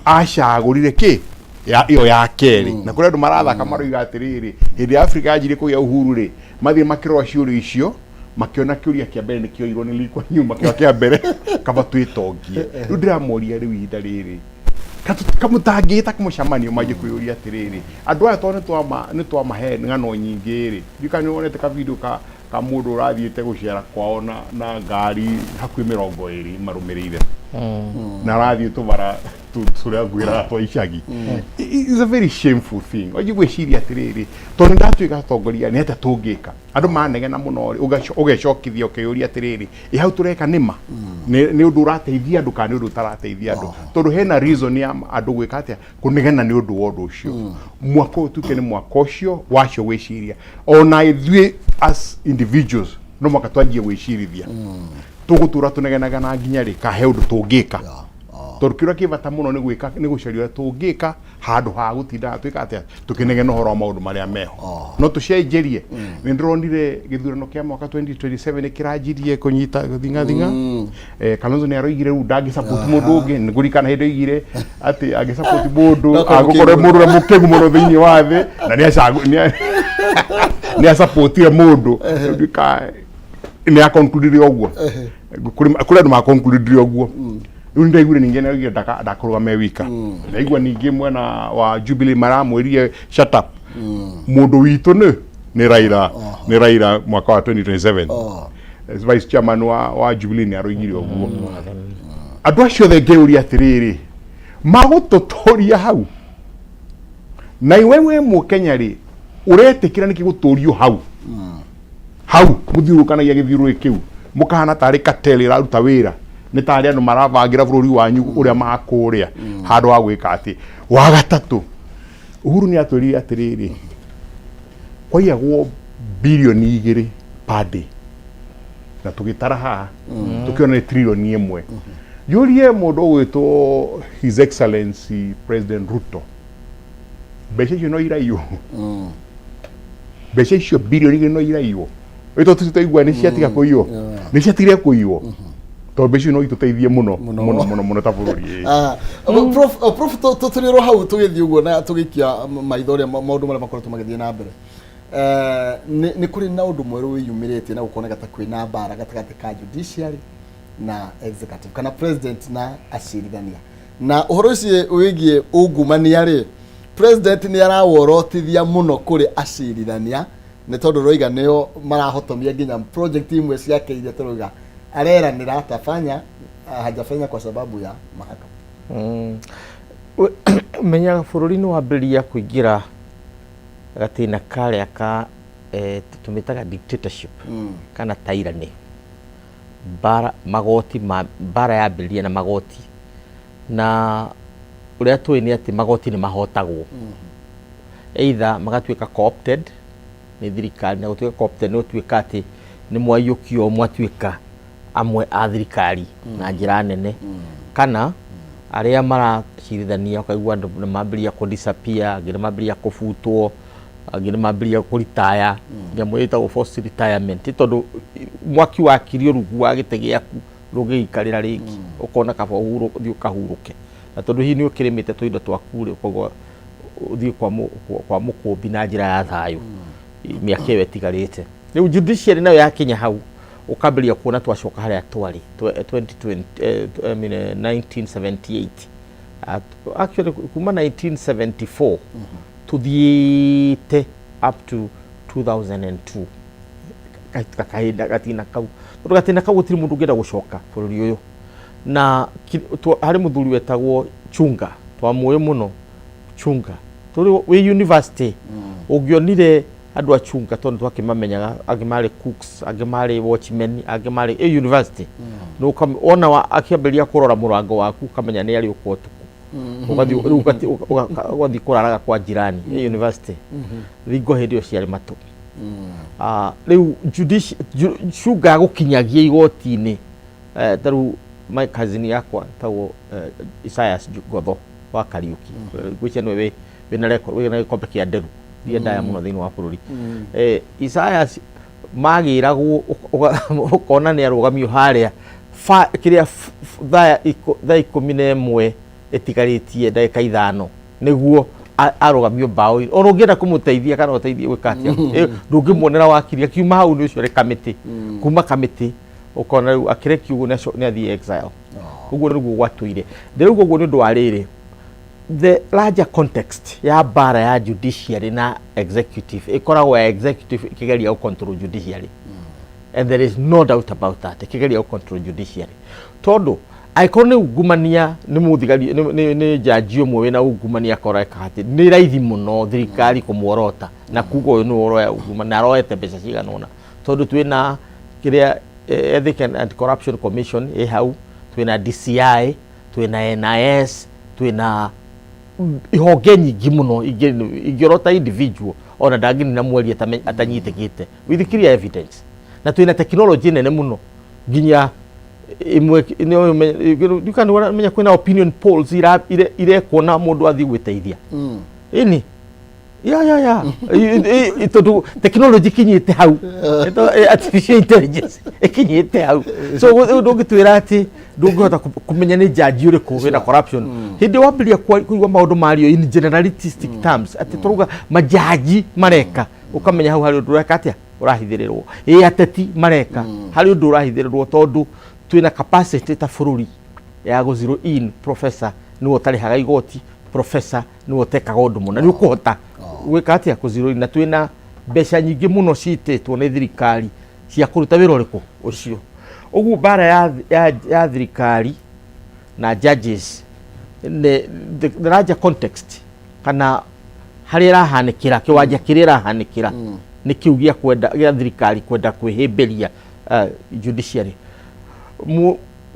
Acagũrire kĩ ya ĩyo ya kerĩ. Na kũrĩ andũ marathaka maroiga atĩrĩrĩ, hĩndĩ ya Afrika yanjirie kũgĩa uhuru rĩ, mathiĩ makĩrora ciũria icio, makĩona kĩũria kĩa mbere nĩ kĩoirwo nĩ Lee Kuan Yew, makĩoya kĩa mbere, kaba twĩtongie. Rĩu ndĩramoria rĩu ihinda rĩrĩ kamũtangĩta mũcemanio manjie kwĩyũria atĩrĩrĩ, andũ aya tondũ nĩ twamahe ng'ano nyingĩ rĩ, ndiũĩ kana nĩ wonete ka video ka mũndũ ũrathiĩte gũcera kwao na ngari hakuhĩ 20 marũmĩrĩire, na arathiĩ tũbara tũrĩa ngwĩraga twa icagi. It's a very shameful thing. Wanjie gwĩciria atĩrĩrĩ, tondũ nĩ ndatuĩka atongoria, nĩ atĩa tũngĩka? Andũ manegena mũno rĩ, ũgecokithia ũkeyũria atĩrĩrĩ, ĩ hau tũreka nĩma nĩ ũndũ ũrateithia andũ kana nĩ ũndũ ũtarateithia andũ? Tondũ hena reason ya andũ gwĩka atĩa, kũnegena nĩ ũndũ wa ũndũ ũcio. Mwaka ũyũ tuke nĩ mwaka ũcio wacio gwĩciria, ona ithuĩ as individuals no mwaka twanjie gwĩcirithia tũgũtũra tũnegenaga na nginya rĩ, ka he ũndũ tũngĩka, tondũ kĩrĩa kĩ bata mũno nĩ gwĩka, nĩ gũcaria ũrĩa tũngĩka handũ ha gũtindaga twĩka atĩa, tũkĩnegena ũhoro wa maũndũ marĩa meho. No tũcenjerie. Nĩ ndĩronire gĩthurano kĩa mwaka 2027 nĩ kĩranjirie kũnyita gũthing'athing'a. Kalonzo nĩ aroigire rĩu ndangĩ support mũndũ ũngĩ. Nĩ ngũririkana hĩndĩ oigire atĩ angĩ support mũndũ No akorwo agũkorwo mũkĩgu. mũndũ ũrĩa mũkĩgu mũno thĩinĩ wa thĩ, na nĩ Nĩ asapotire mũndũ Ndika- nĩ akonkludire ũguo. Kũrĩ andũ makonkludire ũguo. Rĩu nĩndaiguire ningĩ nĩaugire ndakũrũgama e wika. Ndaigua ningĩ mwena wa Jubilee maramwĩrire shut up, mũndũ witũ nĩ Raila, nĩ Raila mwaka wa 2027. As vice chairman wa Jubilee nĩ aroigire ũguo. Andũ acio othe ngeyũria atĩrĩrĩ, magũtũtũria hau na iwe wĩ Mũkenya rĩ, ũretĩkĩra nĩkĩ gũtũrio hau hau mũthiũrũkanagia gĩthiũrũrĩ kĩu, mũkahana tarĩ cartel ĩraruta wĩra, nĩ tarĩ andũ marabangĩra bũrũri wanyu ũrĩa makũrĩa handũ ha gwĩka atĩ. Wa gatatũ, Uhuru nĩ atwĩrire atĩrĩrĩ, kwaiyagwo 2 bilioni per day, na tũgĩtara haha tũkĩona nĩ 1 trillion. Njũrie mũndũ ũgwĩtwo His Excellency President Ruto, mbeca icio no iraiywo? Mbeca icio 2 bilioni no iraiywo? Ĩto tũtaigua nĩ ciatiga kũiywo, nĩ ciatigire kũiywo, tondũ mbeca icio no itũteithie mũno mũno mũno mũno ta bũrũri ĩĩ. Ah, Prof, tũrĩ oro hau tũgĩthiĩ ũguo na tũgĩikia maitho ũrĩa maũndũ marĩa makoretwo magĩthiĩ na mbere. Nĩ kũrĩ na ũndũ mwerũ wĩyumĩrĩtie na gũkoneka ta kwĩna mbara gatagatĩ ka judiciary na executive, kana president na acirithania. Na ũhoro ũcio wĩgiĩ ungumania rĩ, president nĩ araworotithia mũno kũrĩ acirithania, nĩ tondũ roiga nĩo marahotomia nginya project imwe ciake iria tũrauga areranĩra atafanya, hajafanya kwa sababu ya mahakama. Menyaga bũrũri nĩ wambĩrĩria kũingĩra gatĩna karĩa ka tũmĩtaga dictatorship kana tyranny. Mbara magoti ma mbara yambĩrĩria na magoti, na ũrĩa tũĩ nĩ atĩ magoti nĩ mahotagwo, either magatuĩka co-opted nĩ thirikari, na gũtuĩka co-opted nĩ gũtuĩka atĩ nĩ mwaiyũkio mwatuĩka amwe a thirikari na njĩra nene, kana arĩa maracirithania ũkaigua andũ nĩ mambĩrĩria kũ disappear, angĩ nĩ mambĩrĩria kũbutwo, angĩ nĩ mambĩrĩria kũritaya, nyamũ ĩtagwo forced retirement, tondũ mwaki wakirio rungu wa gĩtĩ gĩaku ndũngĩikarĩra rĩngĩ, ũkona kaba ũthiĩ ũkahurũke, na tondũ hihi nĩ ũkĩrĩmĩte tũindo twaku rĩ, ũkauga ũthiĩ kwa mũkũmbi na njĩra ya thayũ mĩaka ĩyo ĩtigarĩte. Rĩu judiciary nayo yakinya hau, ũkambĩrĩria kuona twacoka harĩa twarĩ 2020, I mean, 1978, actually kuma 1974 tuthiĩte up to 2002, kahinda gatina kau, tondũ gatina kau gũtirĩ mũndũ ũngĩenda gũcoka bũrũri ũyũ. Na harĩ mũthuri wetagwo Chunga, twamũĩ mũno Chunga tũrĩ wĩ university. Ũngĩonire andũ a Chunga, tondũ twakĩmamenyaga, angĩ marĩ cooks, angĩ marĩ watchmen, angĩ marĩ ĩ university. Wona akĩambĩrĩria kũrora mũrango waku, ũkamenya nĩ arĩũka ũtukũ, ũgathiĩ rĩu ũgathiĩ kũraraga kwa jirani ĩ university, thingo hĩndĩ ĩyo ciarĩ matũ. Ah, rĩu Chunga gũkinyagia igoti-inĩ, ta rĩu my cousin yakwa tagwo Isaias Ngotho wa Kariuki, ngwĩciria nĩwe wĩna record, wĩna gĩkombe kĩa nderu iria ndaya mũno thĩinĩ wa bũrũri. Isaias magĩragwo ũkona nĩ arũgamio harĩa kĩrĩa 11:00 ĩtigarĩtie ndagĩka 5 nĩguo arũgamio mbaũ-inĩ. Ona ũngĩenda kũmũteithia kana ũteithie gwĩka atĩa, ndũngĩmuonera wakiri akiuma hau, nĩ ũcio arĩ kamĩtĩ. Kuma kamĩtĩ ũkona rĩu akĩrekio ũguo nĩ athiĩ exile. Ũguo nĩguo gwatũire. Ndĩrauga ũguo nĩ ũndũ wa rĩrĩ, the larger context ya mbara ya judiciary na executive ĩkoragwo ya executive ĩkĩgeria gũ control judiciary, and there is no doubt about that, ĩkĩgeria gũ control judiciary, tondũ angĩkorwo nĩ ungumania, nĩ mũthigari, nĩ jaji ũmwe wĩna ungumania akoreka atĩ nĩ raithi mũno thirikari kũmuorota na kuga ũyũ nĩwe ũroya ungumania na aroete mbeca cigana ũna, tondũ twĩna kĩrĩa Ethics and Anti-Corruption Commission ĩ hau, twĩna DCI, twĩna NIS, twĩna ihonge nyingĩ mũno ingĩorota individual ona ndangĩnina mweri atanyitĩkĩte with clear evidence. Na twĩna technology nene mũno, nginya ĩmwe ndikana kwĩna opinion polls irekwo na mũndũ athiĩ gwĩteithia ĩni ya tondũ technology ikinyĩte hau. Artificial intelligence ikinyĩte hau, so ndũngĩtwĩra atĩ ndũngĩhota kũmenya nĩ jaji ũrĩkũ wĩna corruption. Hĩndĩ wambĩrĩria kũigua maũndũ mario in generalistic terms atĩ tũrauga majaji mareka. Ũkamenya hau harĩ ũndũ ũreka atĩa, ũrahithĩrĩrwo. Ĩ ateti mareka, harĩ ũndũ ũrahithĩrĩrwo, tondũ twĩna capacity ta bũrũri ya gũ zero in professor nĩwe ũtarĩhaga igoti, professor nĩwe ũtekaga ũndũ mũna, nĩ ũkũhota gwĩka atĩa kũ zero in. Na twĩna mbeca nyingĩ mũno citĩtwo nĩ thirikari cia kũruta wĩra ũrĩkũ ũcio. Ũguo mbara ya thirikari na judges nĩ the larger context, kana harĩa ĩrahanĩkĩra, kĩwanja kĩrĩa ĩrahanĩkĩra nĩ kĩu gĩa kwenda gĩa thirikari kwenda kwĩhĩmbĩria judiciary.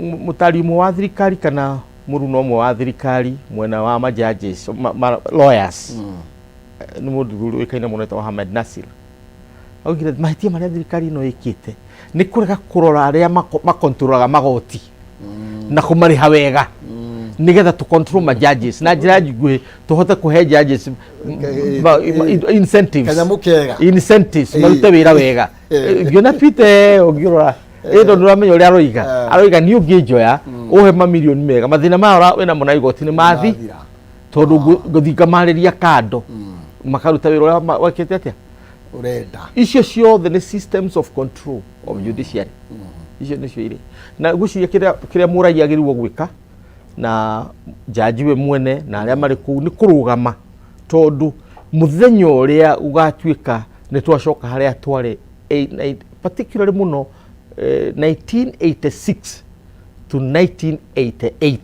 Mũtari ũmwe wa thirikari kana mũruna ũmwe wa thirikari mwena wa ma judges, lawyers, nĩ mũndũ ũĩkaine mũno etagwo Ahmed Nasir, augire mahĩtia marĩa thirikari ĩno ĩkĩte nĩ kũrega kũrora arĩa makontrolaga magoti na kũmarĩha wega, nĩgetha tũ control ma judges na njĩra nguhĩ, tũhote kũhe judges incentives. Kanyamũ kega. Incentives marute wĩra wega. Ngĩona tweet ĩyo, ngĩrora ĩndo, ndũramenya ũrĩa aroiga. Aroiga niĩ ũngĩnjoya ũhe mamirioni mega, mathĩna maya wĩnamo na igoti nĩ mathi. Mathira. Tondũ ngũthiĩ ngamarĩria kando, makaruta wĩra ũrĩa wekĩte atĩa. Ũrenda. Icio ciothe nĩ systems of control of judiciary. Icio nĩcio irĩ na ngwĩciria kĩrĩa mũraia agĩrĩirwo gwĩka na jaji we mwene na arĩa marĩ kũu nĩ kũrũgama, tondũ mũthenya ũrĩa ũgatuĩka nĩ twacoka harĩa twarĩ, particularly mũno 1986 to 1988,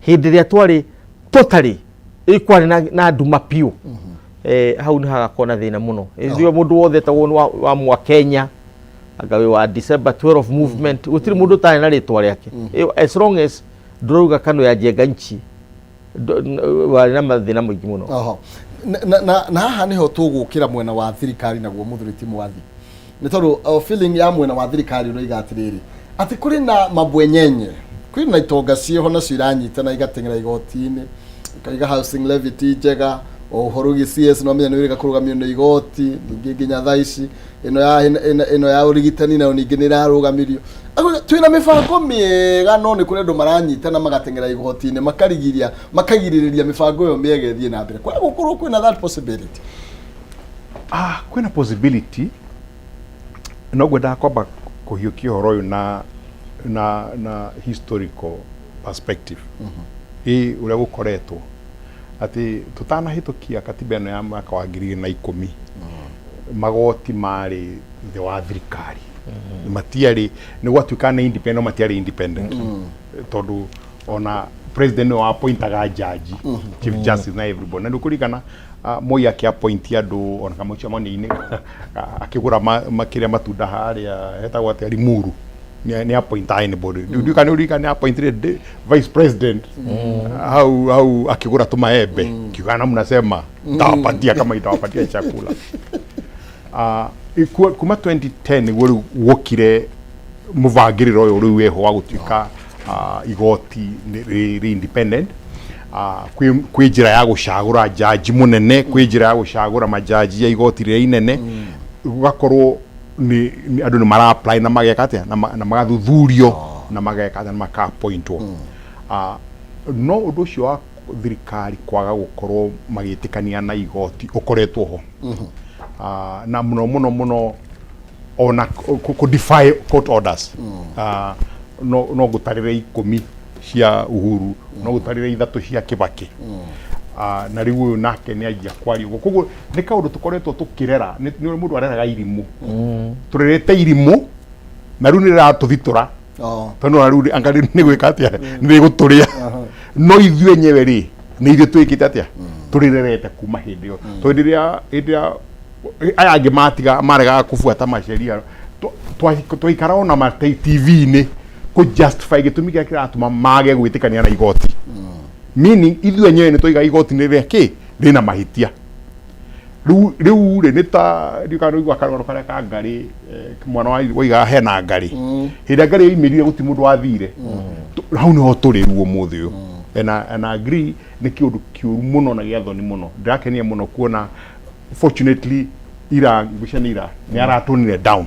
hĩndĩ ĩrĩa twarĩ totally kwarĩ na nduma biũ, hau nĩ hagakorwo na thĩna mũno. Ithuĩ mũndũ wothe etagwo nĩ wa mwa Kenya, anga wĩ wa December 12 movement, gũtirĩ mũndũ ũtarĩ na rĩtwa rĩake. As long as ndũrauga kano ya njenga nchi, warĩ na mathĩna maingĩ mũno. Oho. Na haha niho tũgũkĩra mwena wa thirikari naguo, mũthuri ti Mwathi, nĩ tondũ feeling ya mwena wa thirikari ũroiga atĩrĩrĩ, atĩ kũrĩ na mabwenyenye, kwĩ na itonga ciĩho nacio iranyitana igateng'era igoti-inĩ, ikaiga housing levy ti njega, o ũhoro wĩgiĩ CS no menya nĩ wĩrĩga kũrũgamio nĩ igoti, ningĩ nginya thaa ici ĩno ya ũrigitani nayo ningĩ nĩ ĩrarũgamirio. Twĩna mĩbango mĩega, no nĩ kũrĩ andũ maranyitana magateng'era igoti-inĩ, makarigiria, makagirĩrĩria mĩbango ĩyo mĩega ĩthiĩ na mbere. Kwa gũkorwo kwĩna that possibility? Kwĩna possibility, no ngwendaga kwamba kũhiũkia ũhoro ũyũ na historical perspective ĩ ũrĩa gũkoretwo atĩ tũtanahĩtũkia katiba ĩno ya mwaka wa 2010, magoti marĩ thĩ wa thirikari, matiarĩ, nĩ gwatuĩka nĩ independent, no matiarĩ independent, tondũ ona president nĩwe appointaga jaji, chief justice na everybody. Na nĩ ũkũririkana Moi akĩ-appoint andũ ona kamũcemanio-inĩ, akĩgũra makĩrĩa matunda harĩa hetagwo atĩa, Limuru, nĩ appointaga anybody. Ndiũĩ kana nĩ ũririkana nĩ appointire vice president hau hau akĩgũra tũmaembe, kiuga na mnasema nitawapatia kama itawapatia chakula. Kuma 2010 nĩguo rĩu wokire mũbangĩrĩro ũyũ rĩu wĩho wa gũtuĩka igoti rĩ independent. Kwĩ njĩra ya gũcagũra jaji mũnene, kwĩ njĩra ya gũcagũra majaji ya igoti rĩrĩa inene, gũgakorwo nĩ andũ nĩ mara apply na mageka atĩa, na magathuthurio na mageka atĩa, na maka appointwo. No ũndũ ũcio wa thirikari kwaga gũkorwo magĩtĩkania na igoti ũkoretwo ho. Na mũno mũno mũno ona kũ defy court orders. No ngũtarĩre 10 cia Uhuru, no ngũtarĩre 3 cia Kibaki. Na rĩu ũyũ nake nĩ anjia kwaria ũguo, koguo nĩ kaũndũ tũkoretwo tũkĩrera, nĩ ũrĩa mũndũ areraga irimũ, tũrerete irimũ na rĩu nĩ rĩratũthitũra. Tondũ ona rĩu anga nĩ gwĩka atĩa, nĩ rĩgũtũrĩa, no ithuĩ enyewe rĩ, nĩ ithuĩ twĩkĩte atĩa, tũrĩrerete kuma hĩndĩ ĩyo, tondũ hĩndĩ ĩrĩa aya angĩ matiga maregaga kũbuata maceria, twaikara ona ma TV-inĩ kũ justify gĩtũmi kĩrĩa kĩratũma mage gwĩtĩkania na igoti, meaning ithuĩ enyewe nĩ twaiga igoti nĩ rĩa kĩ rĩna mahĩtia. Rĩu rĩ, nĩ ta ndiũĩ kana nĩũigua karũgano karĩa ka ngarĩ, mwana wa waigaga hena ngarĩ, hĩndĩ ĩrĩa ngarĩ yoimĩrire gũtirĩ mũndũ wathire. Hau nĩho tũrĩ rĩu ũmũthĩ ũyũ, and I agree, nĩ kĩũndũ kĩũru mũno na gĩa thoni mũno. Ndĩrakenia mũno kuona fortunately ira, ngwĩciria nĩ ira, nĩ aratũnire down,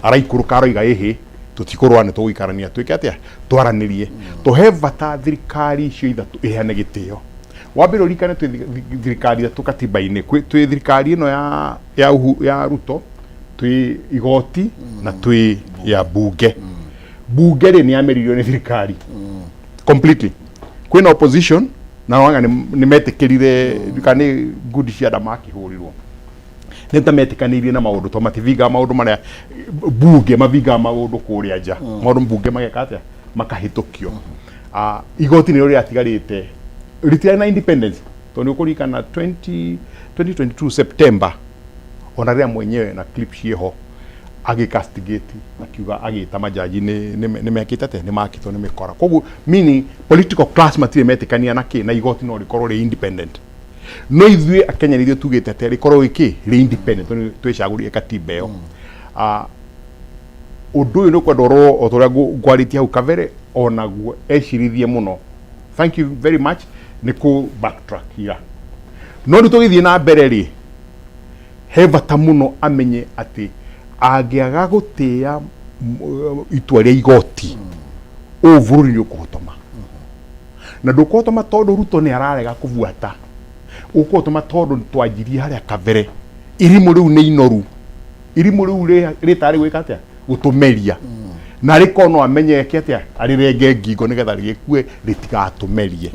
araikũrũka, aroiga ĩhĩ, tũtikũrũa, nĩ tũgũikarania, twĩke atĩa, twaranĩrie. Tũhe bata thirikari icio ithatũ iheane gĩtĩo. Wambere ũririkane twĩ thirikari ithatũ katiba-inĩ. Twĩ thirikari ĩno ya Ruto, twĩ igoti na twĩ ya bunge. Bunge rĩ, nĩ yameririo nĩ thirikari completely. Kwĩna opposition na wanga nĩ metĩkĩrire kana nĩ ngundi cia andũ makĩhũrirwo nĩ ta metĩkanĩirie na maũndũ to matibingaga maũndũ marĩa bunge mabingaga maũndũ kũrĩa nja, maũndũ bunge mageka atĩa, makahĩtũkio. Ah, igoti nĩrĩo rĩatigarĩte rĩtirarĩ na independence, tondũ nĩ ũkũririkana 20 2022 September, ona rĩrĩa mwenyewe na clip ciĩho agĩcastigate, akiuga agĩta majaji nĩ mekĩte atĩa, nĩ makĩtwo nĩ mĩkora. Koguo meaning political class matirĩ metĩkania na kĩ na igoti no rĩkorwo rĩ independent. No ithuĩ akenya nĩ ithuĩ tugĩte atĩ rĩkorwo gĩkĩ rĩ independent, tondũ twĩcagũrire katiba ĩyo. Ah, ũndũ ũyũ nĩ ũkwenda ũrorwo o ta ũrĩa ngwarĩtie hau kabere, onaguo ecirithie mũno. Thank you very much nĩ kũ backtrack ira, no rĩu tũgĩthiĩ na mbere rĩ, he bata mũno amenye atĩ angĩaga gũtĩĩa itua rĩa igoti, ũũ bũrũri nĩ ũkũhotoma na ndũkũhotoma, tondũ Ruto nĩ ararega kũbuata. Ũkũhotoma tondũ twanjirie harĩa kabere, irimũ rĩu nĩ inoru, irimũ rĩu rĩtarĩ gwĩka atĩa, gũtũmeria, na rĩkorwo no amenyeke atĩa, arĩrenge ngingo nĩgetha rĩgĩkue rĩtigatũmerie.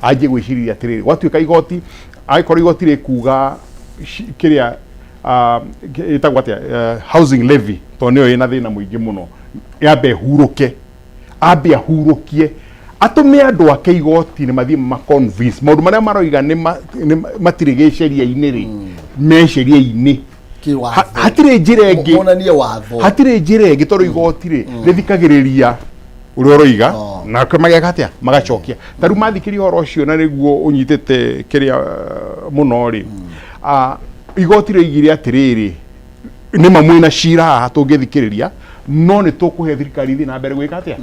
Anjie gwĩciriria atĩrĩrĩ, gwatuĩka igoti, angĩkorwo igoti rĩkuga kĩrĩa ĩtagwo atĩa, housing levy, tondũ nĩyo ĩna thĩna mũingĩ mũno, yambe ĩhurũke, ambe ahurũkie, atũme andũ ake igoti-inĩ mathiĩ ma-convince maũndũ marĩa maroiga nĩ matirĩ gĩceria-inĩ rĩ, me sheria-inĩ. Kĩwatho. Hatirĩ njĩra ĩngĩ. Monanie watho. Hatirĩ njĩra ĩngĩ, tondũ igoti rĩ rĩthikagĩrĩria ũrĩa ũroiga. Nake mageka atĩa, magacokia. Ta rĩu mathikĩria ũhoro ũcio na nĩguo ũnyitĩte kĩrĩa mũno rĩ, igoti rĩoigire atĩrĩrĩ, nĩ ma mwĩna cira haha tũngĩthikĩrĩria, no nĩ tũkũhe thirikari ithiĩ na mbere gwĩka atĩa,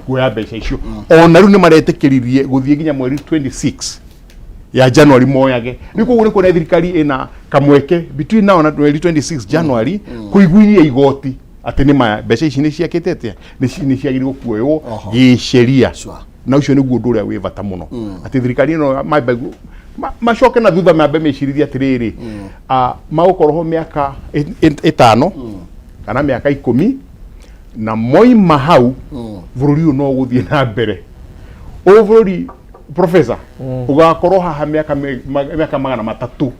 kuoya mbeca icio. Ona rĩu nĩ maretĩkĩririe gũthiĩ nginya mweri 26 ya January moyage. Rĩu koguo nĩ kuona thirikari ĩna kamweke between now na mweri 26 January kũiguithia igoti atĩ nĩ maya mbeca ici nĩ ciakĩte atĩa, nĩ ciagĩrĩirwo kuoywo gĩsheria. Na ũcio nĩguo ũndũ ũrĩa wĩ bata mũno, atĩ thirikari ĩno mambe macoke na thutha, mambe mecirithie atĩrĩrĩ, magũkorwo ho mĩaka 5 kana mĩaka 10, na moima hau bũrũri ũyũ no ũgũthiĩ na mbere. Ũyũ bũrũri, professor, ũgakorwo haha mĩaka 300,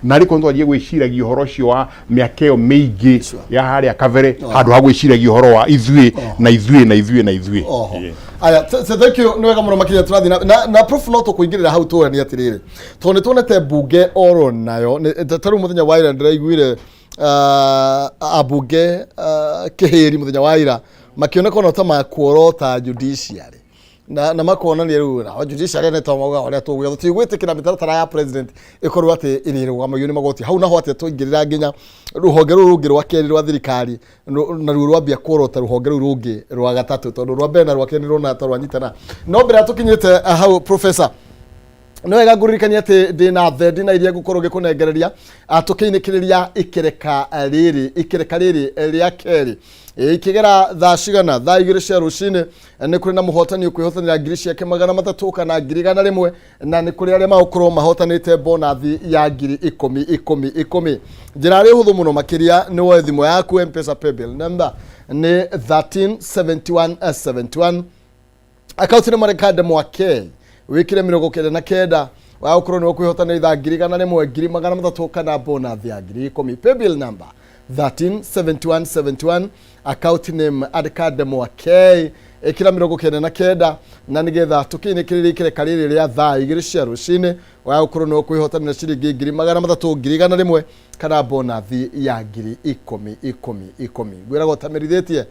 na rĩkorwo twanjie gwĩciragia ũhoro ũcio wa mĩaka ĩyo mĩingĩ ya harĩa kabere, handũ ha gwĩciragia ũhoro wa ithuĩ na ithuĩ na ithuĩ na ithuĩ. Aya, thank you, nĩ wega mũno makĩria. Tũrathiĩ na prof, no tũkũingĩrĩra hau tũranie atĩrĩrĩ, tondũ nĩ tuonete mbunge oro nayo ta rĩu mũthenya wa ira ndĩraiguire ambunge kĩhĩri mũthenya wa ira makĩoneka ona ta makuorota judiciary na makonania rĩu na judiciary nĩ ta mauga ũrĩa tũgwĩka, tũtigwĩtĩkĩra mĩtaratara ya president ĩkorwo atĩ ĩrĩrũgamagio nĩ magoti. Hau naho atĩa twaingĩrĩra nginya rũhonge rũu rũngĩ rwa kerĩ rwa thirikari, naruo rwambia kuorota rũhonge rũu rũngĩ rwa gatatũ, tondũ rwa mbere na rwa kerĩ nĩ rwona ta rwanyitana. No mbere ya tũkinyĩte hau, professor, no wega ngũririkania atĩ ndĩna thendi na iria ngũkorwo ngĩkũnengereria tũkĩinĩkĩrĩria ikereka rĩrĩ, ikereka rĩrĩ rĩa kerĩ. Ikĩgera thaa cigana? Thaa 2 cia rũcinĩ nĩ kũrĩ na mũhotani ũkwĩhotanĩra ngiri ciake 300 kana ngiri 100, na nĩ kũrĩ arĩa magũkorwo mahotanĩte bonathi ya ngiri 10 10 10. Njĩra arĩ hũthũ mũno makĩria, nĩ woe thimũ yaku, Mpesa paybill number nĩ 137171, akaunti nĩ marekande mwake, wĩkĩre 99 wa gũkorwo nĩ ũkwĩhotanĩra ithaa ngiri 100, ngiri 300 kana bonathi ya ngiri 10. Paybill number 137171, account name andĩka ndemwa K, ĩkĩra 99, na nĩgetha tũkĩinĩkĩrĩria ikereka rĩrĩ rĩa thaa 2 cia rũcinĩ, wa gũkorwo nĩ ũkwĩhotanĩra ciringi ngiri 300, ngiri 100 kana bonathi ya ngiri 10 10 10. Ngwĩraga ũtamerithĩtie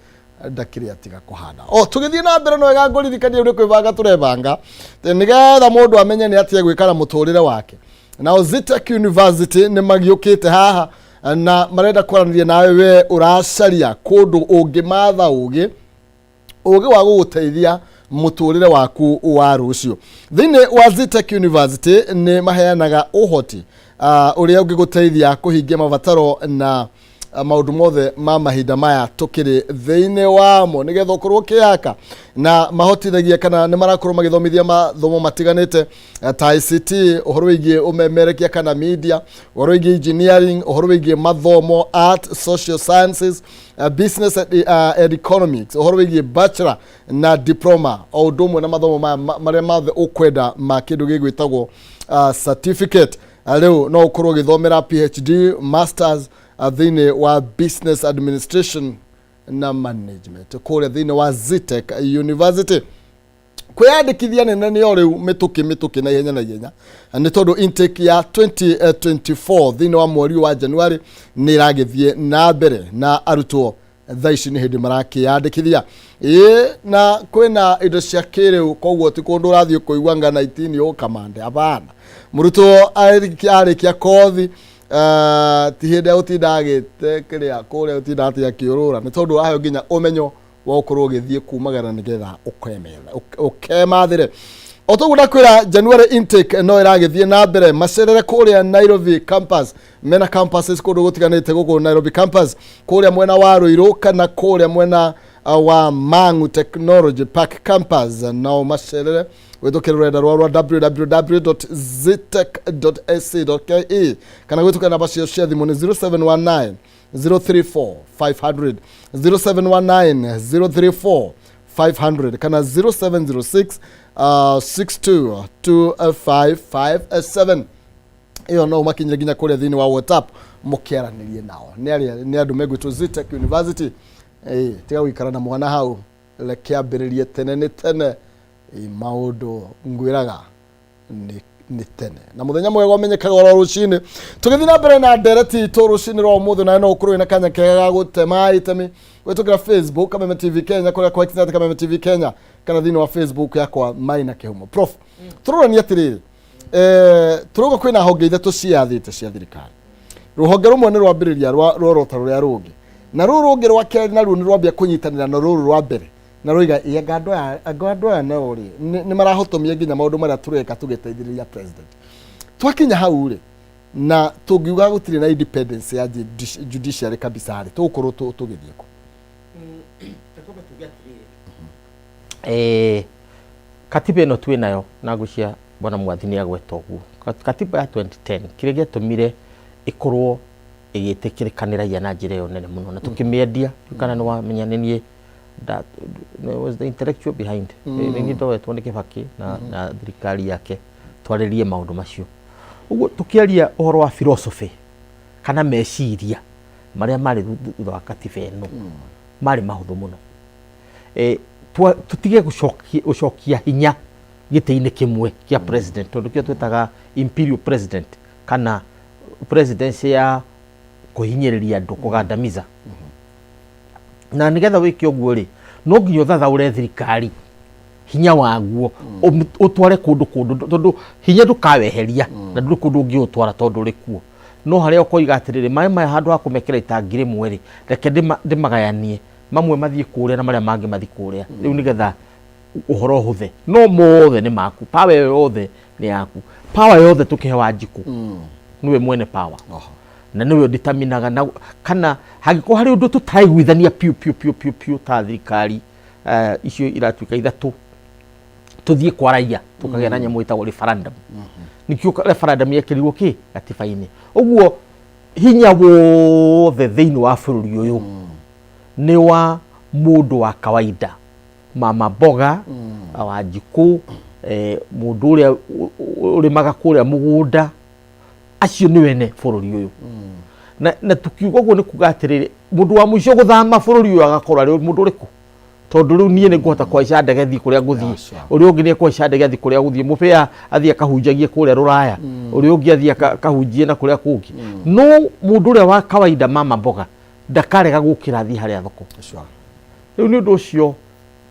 ndakĩrĩ atiga kũhanda. O tũgĩthiĩ na mbere, no wega ngũririkanie nĩ kwĩbanga tũrebanga nĩgetha mũndũ amenye nĩ atĩa gwĩka na mũtũrĩre wake. Nao Zetech University nĩ magiũkĩte haha na marenda kwaranĩria nawe we ũracaria kũndũ ũngĩmatha ũgĩ, ũgĩ wa gũgũteithia mũtũrĩre waku wa rũciũ. Thĩinĩ wa Zetech University nĩ maheanaga ũhoti ũrĩa ũngĩgũteithia kũhingia mabataro na Maũndũ mothe ma mahinda maya tũkĩrĩ thĩinĩ wamo nĩgetha ũkorwo ũkĩyaka na mahotithagia kana nĩ marakorwo magĩthomithia mathomo matiganĩte ta ICT, ũhoro wĩgiĩ ũmemerekia kana media, ũhoro wĩgiĩ engineering, ũhoro wĩgiĩ mathomo art, social sciences, business and economics, ũhoro wĩgiĩ bachelor na diploma, o ũndũ ũmwe na mathomo maya marĩa mothe ũkwenda ma kĩndũ gĩgwĩtagwo certificate. Rĩu no ũkorwo ũgĩthomera PhD, masters thĩinĩ wa business administration na management kũrĩa thĩinĩ wa Zetech University. Kwĩyandĩkithia nene nĩyo rĩu mĩtũkĩ mĩtũkĩ na ihenya na ihenya, nĩ tondũ intake ya 2024 thĩinĩ wa mweri wa January nĩ ĩragĩthiĩ na mbere na arutwo thaa ici nĩ hĩndĩ marakĩyandĩkithia. Ĩĩ, na kwĩna indo cia kĩrĩu, koguo ti kũndũ ũrathiĩ kũigua ngana itini ũkamande. Hapana, mũrutwo arĩkia kothi, ti hĩndĩ ya gũtinda agĩte kĩrĩa kũrĩa, gũtinda atĩ akĩũrũra, nĩ tondũ ũraheo nginya ũmenyo wa gũkorwo ũgĩthiĩ kumagara nĩgetha ũkemathĩre. O toguo ndakwĩra, January intake no ĩragĩthiĩ na mbere. Macerere kũrĩa Nairobi campus. Mena campuses kũndũ gũtiganĩte gũkũ Nairobi campus, kũrĩa mwena wa Ruiru kana kũrĩa mwena wa Mangu Technology Park campus. Nao macerere gwĩtũkĩra rũrenda rwao rwa www.zetech.ac.ke kana gwĩtũkĩra namba ciao cia thimũ nĩ 0719 034 500, 0719 034 500 kana 0706 622557. Ĩyo no ũmakinyĩre nginya kũrĩa thĩinĩ wa WhatsApp mũkĩaranĩrie nao. Nĩ arĩa nĩ andũ megwĩtwo Zetech University. Tiga gũikara na mwana hau, reke ambĩrĩrie tene nĩ tene. Maũndũ ngwĩraga nĩ tene na mũthenya mwega ũmenyekaga oro rũcinĩ. Tũgĩthiĩ na mbere na ndereti itũ rũcinĩ rwa ũmũthĩ, nawe no ũkorwo wĩna kanya kega ga gũtema itemi gwĩtũkĩra Facebook Kameme TV Kenya, kũrĩa kwa X Kameme TV Kenya, kana thĩinĩ wa Facebook yakwa Maina Kĩhumo. Prof, tũroranie atĩrĩrĩ, tũrauga kwĩna honge ithatũ ciathĩte cia thirikari. Rũhonge rũmwe nĩ rwambĩrĩria rworota rũrĩa rũngĩ, na rũrũ rũngĩ rwa kerĩ naruo nĩ rwambia kũnyitanĩra na rũrũ rwa mbere na rũiga ĩ anga andũ aya, anga andũ aya nao rĩ nĩ marahotomia nginya maũndũ marĩa tũreka tũgĩteithĩrĩria president. Twakinya hau rĩ, na tũngiuga gũtirĩ na independence ya judiciary kabisa rĩ, tũgũkorwo tũgĩthiĩ kũ? Katiba ĩno twĩ nayo na ngwĩciria bwana Mwathi nĩ agweta ũguo. Katiba ya 2010, kĩrĩa gĩatũmire ĩkorwo ĩgĩtĩkĩrĩka nĩ raia na njĩra ĩyo nene mũno na tũkĩmĩendia, kana nĩ wamenya nĩ niĩ that was the intellectual behind, nĩ niĩ ndoetwo nĩ Kĩbakĩ na thirikari yake twarĩrie maũndũ macio. Ũguo tũkĩaria ũhoro wa philosophy kana meciria marĩa marĩ thutha wa katiba ĩno marĩ mahũthũ mũno. Tũtige gũcokia hinya gĩtĩ-inĩ kĩmwe kĩa president, tondũ kĩo twĩtaga imperial president kana presidency ya kũhinyĩrĩria andũ, kũgandamiza. Na nĩgetha wĩke ũguo rĩ, no nginya ũthathaũre thirikari hinya waguo, ũtware kũndũ kũndũ, tondũ hinya ndũkaweheria na ndũrĩ kũndũ ũngĩũtwara tondũ ũrĩ kuo. No harĩa ũkoiga atĩrĩrĩ, maĩ maya handũ ha kũmekĩra itangi rĩmwe rĩ, reke ndĩmagayanie, mamwe mathiĩ kũrĩa na marĩa mangĩ mathiĩ kũrĩa, rĩu nĩgetha ũhoro ũhũthe. No mothe nĩ maku, power ĩyo yothe nĩ yaku. Power yothe tũkĩhe Wanjikũ, nĩwe mwene power na nĩwe ũditaminaga na kana hangĩkorwo harĩ ũndũ tũtaraiguithania piũ piũ piũ piũ piũ ta thirikari, icio iratuĩka ithatũ, tũthiĩ kwa raia tũkagĩa na nyamũ ĩtagwo referendum. Nĩkĩo referendum yekĩrirwo kĩ gatiba-inĩ. Ũguo hinya wothe thĩinĩ wa bũrũri ũyũ nĩ wa mũndũ wa kawaida, mama mboga, Wanjikũ, mũndũ ũrĩa ũrĩmaga kũrĩa mũgũnda, acio nĩ wene bũrũri ũyũ. Na tukiuga ũguo nĩ kuga atĩrĩrĩ, mũndũ wa mũico gũthama bũrũri ũyũ agakorwo arĩ mũndũ ũrĩkũ? Tondũ rĩu niĩ nĩ ngũhota kũhaica ndege thiĩ kũrĩa ngũthiĩ, ũrĩa ũngĩ nĩ ekũhaica ndege athiĩ kũrĩa gũthiĩ, mũbĩa athiĩ akahunjagie kũrĩa rũraya, ũrĩa ũngĩ athiĩ akahunjie na kũrĩa kũngĩ. No mũndũ ũrĩa wa kawaida, mama mboga, ndakarega gũkĩra athiĩ harĩa thoko. Rĩu nĩ ũndũ ũcio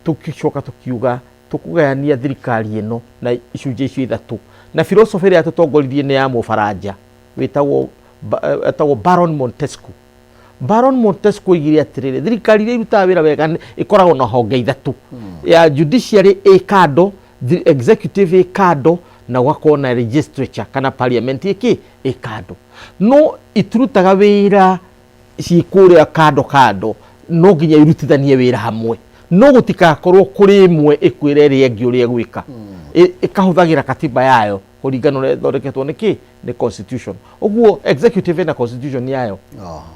tũgĩcoka tũkiuga tũkũgayania thirikari ĩno na icunjĩ icio ithatũ. Na philosophy ĩrĩa yatũtongoririe nĩ ya mũbaranja wĩtagwo etagwo Baron Montesquieu. Baron Montesquieu oigire atĩrĩrĩ, thirikari iria irutaga wĩra wega ĩkoragwo na honge ithatũ, ya judiciary ĩ kando, the executive ĩ kando, na gũgakorwo na legislature kana parliament ĩkĩ ĩ kando, no itirutaga wĩra. Ciĩ kũrĩa kando kando, no nginya irutithanie wĩra hamwe, no gũtikakorwo kũrĩ ĩmwe ĩkwĩra ĩrĩa ĩngĩ ũrĩa ĩgwĩka. Ĩkahũthagĩra katiba yayo kũringana ũrĩa ĩthondeketwo. Nĩ kĩ? Nĩ constitution. Ũguo executive ĩna constitution yayo,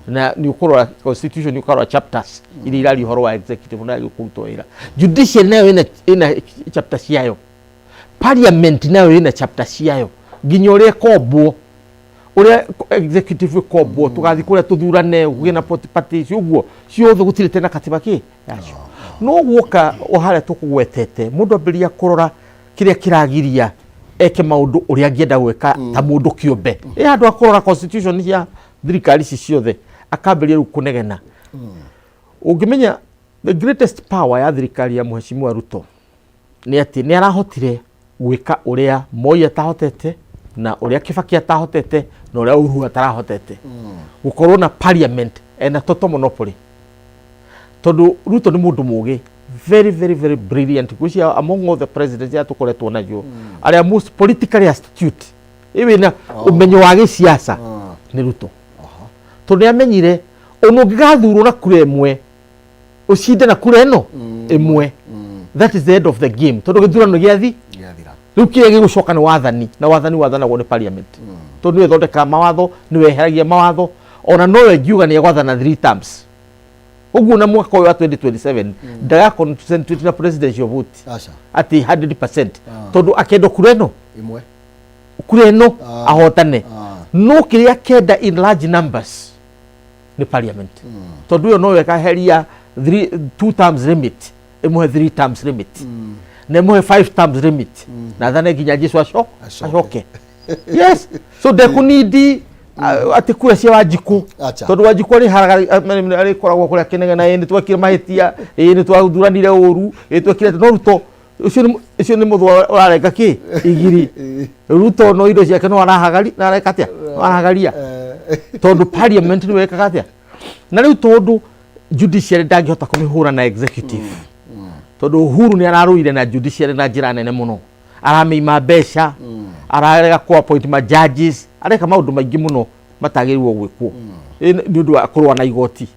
na nĩ ũkũrora constitution, nĩ ũkarora chapters iria iraria ũhoro wa executive na kũrutwo wĩra. Judiciary nayo ĩna chapter ciayo, parliament nayo ĩna chapter ciayo, nginya ũrĩa ĩkombwo, ũrĩa executive ĩkombwo, tũgathiĩ kũrĩa tũthurane, kũgĩe na party icio, ũguo ciothe gũtirĩ tena katiba kĩ yacio. No guoka o harĩa tũkũgwetete, mũndũ ambĩrĩria kũrora kĩrĩa kĩragiria eke maũndũ ũrĩa angĩenda gwĩka ta mũndũ kĩũmbe, ĩ handũ ha kũrora constitution cia thirikari ici ciothe, akambĩrĩria rĩu kũnegena. Ũngĩmenya the greatest power ya thirikari ya Mheshimiwa Ruto nĩ atĩ nĩ arahotire gwĩka ũrĩa Moi atahotete, na ũrĩa Kibaki atahotete, na ũrĩa Uhuru atarahotete, gũkorwo na parliament ena total monopoly, tondũ Ruto nĩ mũndũ mũgĩ, very very very brilliant. Ngwĩciria among all the presidents arĩa tũkoretwo naguo, arĩa most politically astute, ĩwĩna ũmenyo wa gĩsiasa, nĩ Ruto, tondũ nĩ amenyire ona ũngĩgathurwo na kura ĩmwe, ũcinde na kura ĩno ĩmwe, that is the end of the game, tondũ gĩthurano gĩathi Gĩathira. Rĩu kĩrĩa gĩgũcoka nĩ wathani, na wathani wathanagwo nĩ parliament, tondũ nĩwe ĩthondekaga mawatho, nĩwe eheragia mawatho, ona nowe ngiuga nĩ egwathana three terms. Ũguo na mwaka ũyũ wa 2027 ndaga concentrate na presidential vote Aca. atĩ 100%, tondũ akenda kura ĩno ĩmwe, kura ĩno ahotane. No kĩrĩa kenda in large numbers nĩ parliament, tondũ ĩyo noyo ĩkaheria two terms limit, ĩmũhe three terms limit, na ĩmũhe five terms limit, na athane nginya Jesu aco Acoke. Acoke. Yes, so ndekũnindi atĩ kura cia Wanjikũ, Acha. tondũ Wanjikũ arĩkoragwo kũrĩa kĩnegena, ĩ nĩ twekire mahĩtia, ĩ nĩ twathuranire ũru, ĩ twekire. No Ruto ũcio nĩ mũthwa ũrarenga kĩ igiri. Ruto no indo ciake no arahagari na areka atĩa? No arahagaria, tondũ parliament nĩwe ĩkaga atĩa. Na rĩu tondũ judiciary ndangĩhota kũmĩhũra na executive, tondũ Uhuru nĩ ararũire na judiciary na njĩra nene mũno, aramĩima mbeca, ararega kũ appoint ma judges, areka maũndũ maingĩ mũno matagĩrĩirwo gwĩkwo. Nĩ ũndũ wa kũrũa na igoti.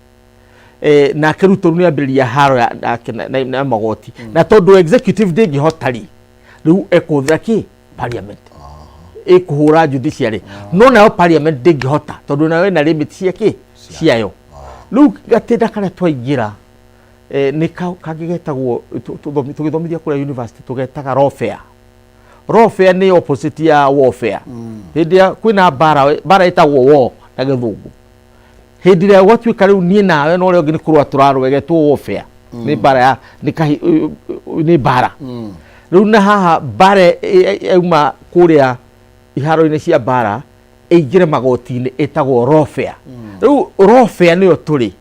Nake Ruto rĩu nĩ ambĩrĩria haro yake na magoti, na tondũ executive ndĩngĩhota rĩ, rĩu ekũhũthĩra kĩ? Parliament ĩkũhũra judiciary. No nayo parliament ndĩngĩhota, tondũ nayo ĩna limit cia kĩ ciayo. Rĩu gatĩnda karĩa twaingĩra, nĩ kangĩ getagwo, tũgĩthomithia kũrĩa university, tũgetaga lawfare. Lawfare nĩ opposite ya warfare. Hĩndĩ ĩrĩa kwĩna mbara, mbara ĩtagwo war na Gĩthũngũ. Hĩndĩ ĩrĩa gwatuĩka rĩu niĩ nawe na ũrĩa ũngĩ nĩ kũrũa tũrarũa, ĩgetwo warfare, nĩ mbara ya nĩ kahi nĩ mbara. Rĩu na haha mbara yauma kũrĩa iharo-inĩ cia mbara ĩingĩre magoti-inĩ, ĩtagwo lawfare. Rĩu lawfare nĩyo tũrĩ,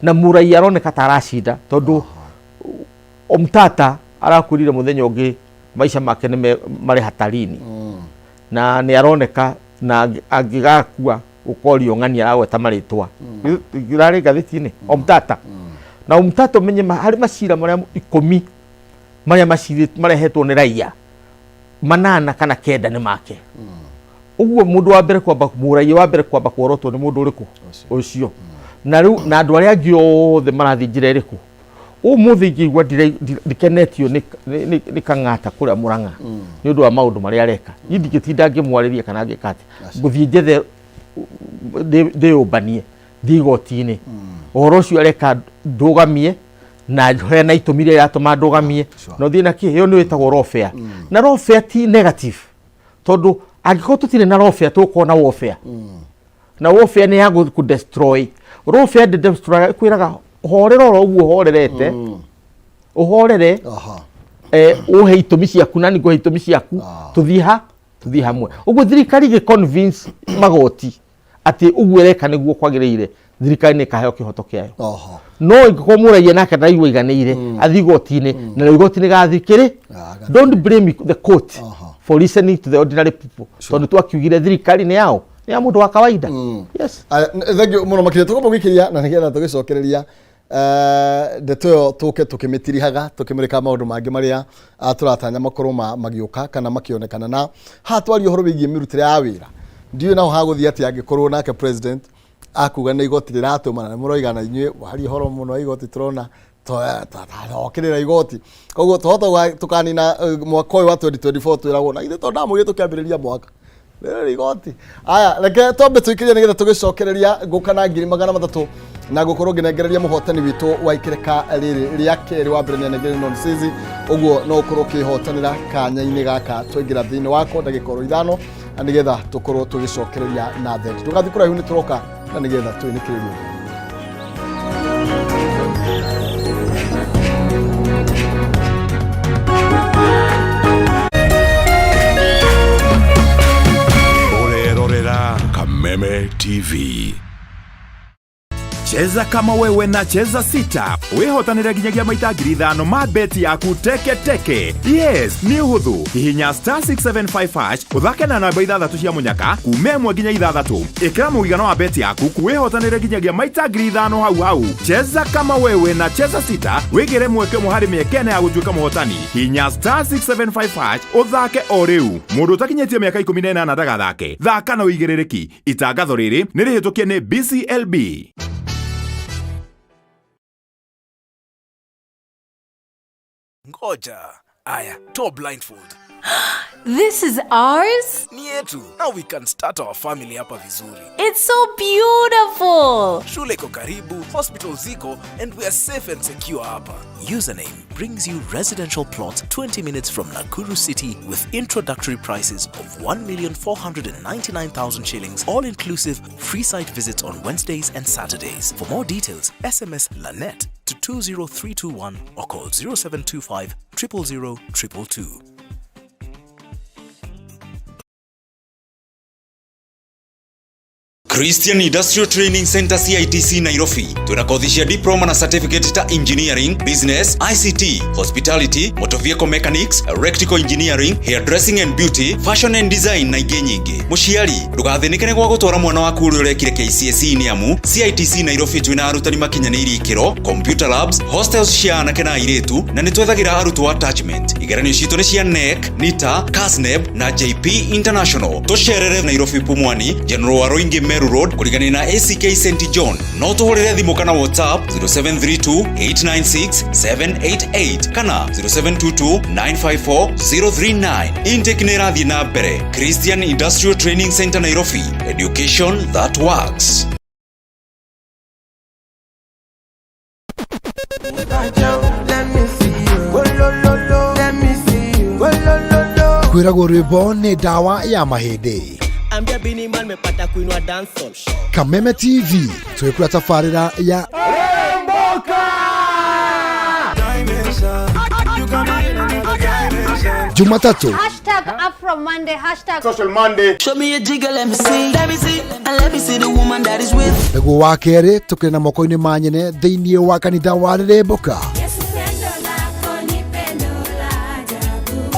na mũraia aroneka ta aracinda, tondũ Omtata arakwĩrire mũthenya ũngĩ maica make nĩ marĩ hatarini, na nĩ aroneka na angĩgakua gũkorio ng'ani aragweta marĩtwa irarĩ ngathĩti-inĩ. Omtata na Omtata, ũmenye harĩ macira marĩa 10 marĩa marehetwo nĩ raia, 8 kana 9 nĩ make. Ũguo mũndũ wa mbere kwamba, mũraia wa mbere kwamba kuorotwo nĩ mũndũ ũrĩkũ? Ũcio. Na rĩu na andũ arĩa angĩ othe marathiĩ njĩra ĩrĩkũ? Ũmũthĩ ingĩigua ndikenetio nĩ Kang'ata kũrĩa Mũrang'a nĩ ũndũ wa maũndũ marĩa areka, niĩ ndingĩtinda ngĩmwarĩria kana ngĩka atĩa. Ngũthiĩ njethe ndĩyũmbanie, thiĩ igoti-inĩ, ũhoro ũcio areka ndũgamie, na heana itũmi iria iratũma ndũgamie. Na ũthiĩ na kĩ ĩyo nĩyo ĩtagwo lawfare. Na lawfare ti negative, tondũ angĩkorwo tũtirĩ na lawfare, tũgũkorwo na warfare, na warfare nĩ ya kũ destroy. Lawfare ndĩ destroy, kwĩraga horera oro ũguo ũhorerete, ũhorere, ũhe itũmi ciaku na nĩngũhe itũmi ciaku, tũthiĩ ha tũthiĩ hamwe. Ũguo thirikari ĩgĩ convince magoti atĩ ũguo ĩreka nĩguo kwagĩrĩire, thirikari nĩ ĩkaheo kĩhoto kĩayo. No ingĩkorwo mũraia nake ndaraigua iganĩire, athiĩ igoti-inĩ, na rĩu igoti rĩgathiĩ kĩrĩ don't blame the court for listening to the ordinary people, tondũ twakiugire thirikari nĩ yao, nĩ ya mũndũ wa kawaida. Yes. Aya, thank you mũno makĩria. Tũkwamba gwĩkĩria na nĩgetha tũgĩcokereria ndeto ĩyo, tũke tũkĩmĩtirihaga, tũkĩmũrĩka maũndũ mangĩ marĩa tũratanya makorwo magĩũka kana makĩonekana. Na haha twaria ũhoro wĩgiĩ mĩrutĩre ya wĩra, ndiũĩ naho hagũthiĩ atĩa angĩkorwo nake president Akuga nĩ igoti rĩratũma na mũroiga na inyuĩ waria ũhoro mũno wa igoti tũrona tokĩrĩra igoti. Koguo twahota tũkanina mwaka ũyũ wa 2024 twĩragwo na ithuĩ tondũ ndamwĩrire tũkĩambĩrĩria mwaka rĩrĩ igoti. Aya, reke twambe tũikĩrie nĩgetha tũgĩcokereria ngũka na 300,000 na ngũkorwo ngĩnengereria mũhotani witũ wa ikereka rĩrĩ rĩa kerĩ. Wa mbere nĩanengereria nonsense, ũguo no ũkorwo ũkĩhotanĩra kanya-inĩ gaka twaingĩra thĩinĩ wako ndagĩka oro 5 na nĩgetha tũkorwo tũgĩcokereria na thendi. Ndũgathiĩ kũraihu, nĩ tũroka na nĩgetha twĩnĩkĩrĩrie. Ũrerorera Kameme TV. Cheza kama wewe na Cheza Sita wĩhotanĩre nginyagia maita 5,000 ma beti yaku teke teke. Yes, nĩ ũhũthũ. Hihinya star 675 hash ũthake na namba 6 cia mũnyaka kuma 1 nginya 6. Ĩkĩra mũigana wa beti yaku wĩhotanĩre nginyagia maita 5,000 hau hau. Cheza kama wewe na Cheza Sita wĩgĩre mweke ũmwe harĩ mĩeke 4 ya gũtuĩka mũhotani. Hihinya star 675 hash ũthake o rĩu. Mũndũ ũtakinyĩtie mĩaka 18 ndagathake. Thaka na ũigĩrĩrĩki. Itangatho rĩrĩ nĩ rĩhĩtũkie nĩ BCLB. Ngoja. Aya, toa blindfold. This is ours? Ni yetu. Now we can start our family hapa vizuri. It's so beautiful. Shule iko karibu, hospital ziko, and we are safe and secure hapa. Username brings you residential plot 20 minutes from Nakuru City with introductory prices of 1,499,000 shillings, all inclusive, free site visits on Wednesdays and Saturdays. For more details, SMS LANET to 20321 or call 0725 000 222. Christian Industrial Training Center CITC Nairobi twina kothi cia diploma na certificate ta engineering, business, ICT, hospitality, motor vehicle mechanics, electrical engineering, hairdressing and beauty, fashion and design na ingĩ nyingĩ. Mũciari ndũgathĩnĩke nĩ gwa gũtwara mwana waku ũrĩa ũrekire KCSE nĩ amu CITC Nairobi twina arutani makinyanĩirie ikĩro, computer labs, hostels cia anake na airĩtu na nĩ twethagĩra arutwo attachment. Igeranio citũ nĩ cia KNEC, NITA, KASNEB na JP International. Tũcerere Nairobi Pumwani, General Waruingi Meru Road kũrigania na ACK St John. No tũhũrĩre thimũ kana WhatsApp 0732 896 788 kana 0722 954 039. Intake nĩ ĩrathiĩ na mbere. Christian Industrial Training Center Nairobi. Education that works. Kwĩragwo rwĩmbo nĩ ndawa ya mahĩndĩ. Ambia Bini Man mepata kuinua dancehall. Kameme TV twĩkũra tabarĩra ya Jumatatu Hashtag Afro Monday, hashtag Social Monday. Show me a jigger, let me see. Let me see. And let me see the woman that is with. Nĩguo wa kerĩ tũkĩrĩ na moko-inĩ ma nyene thĩinĩ wa kanitha wa Rĩrĩmbũka.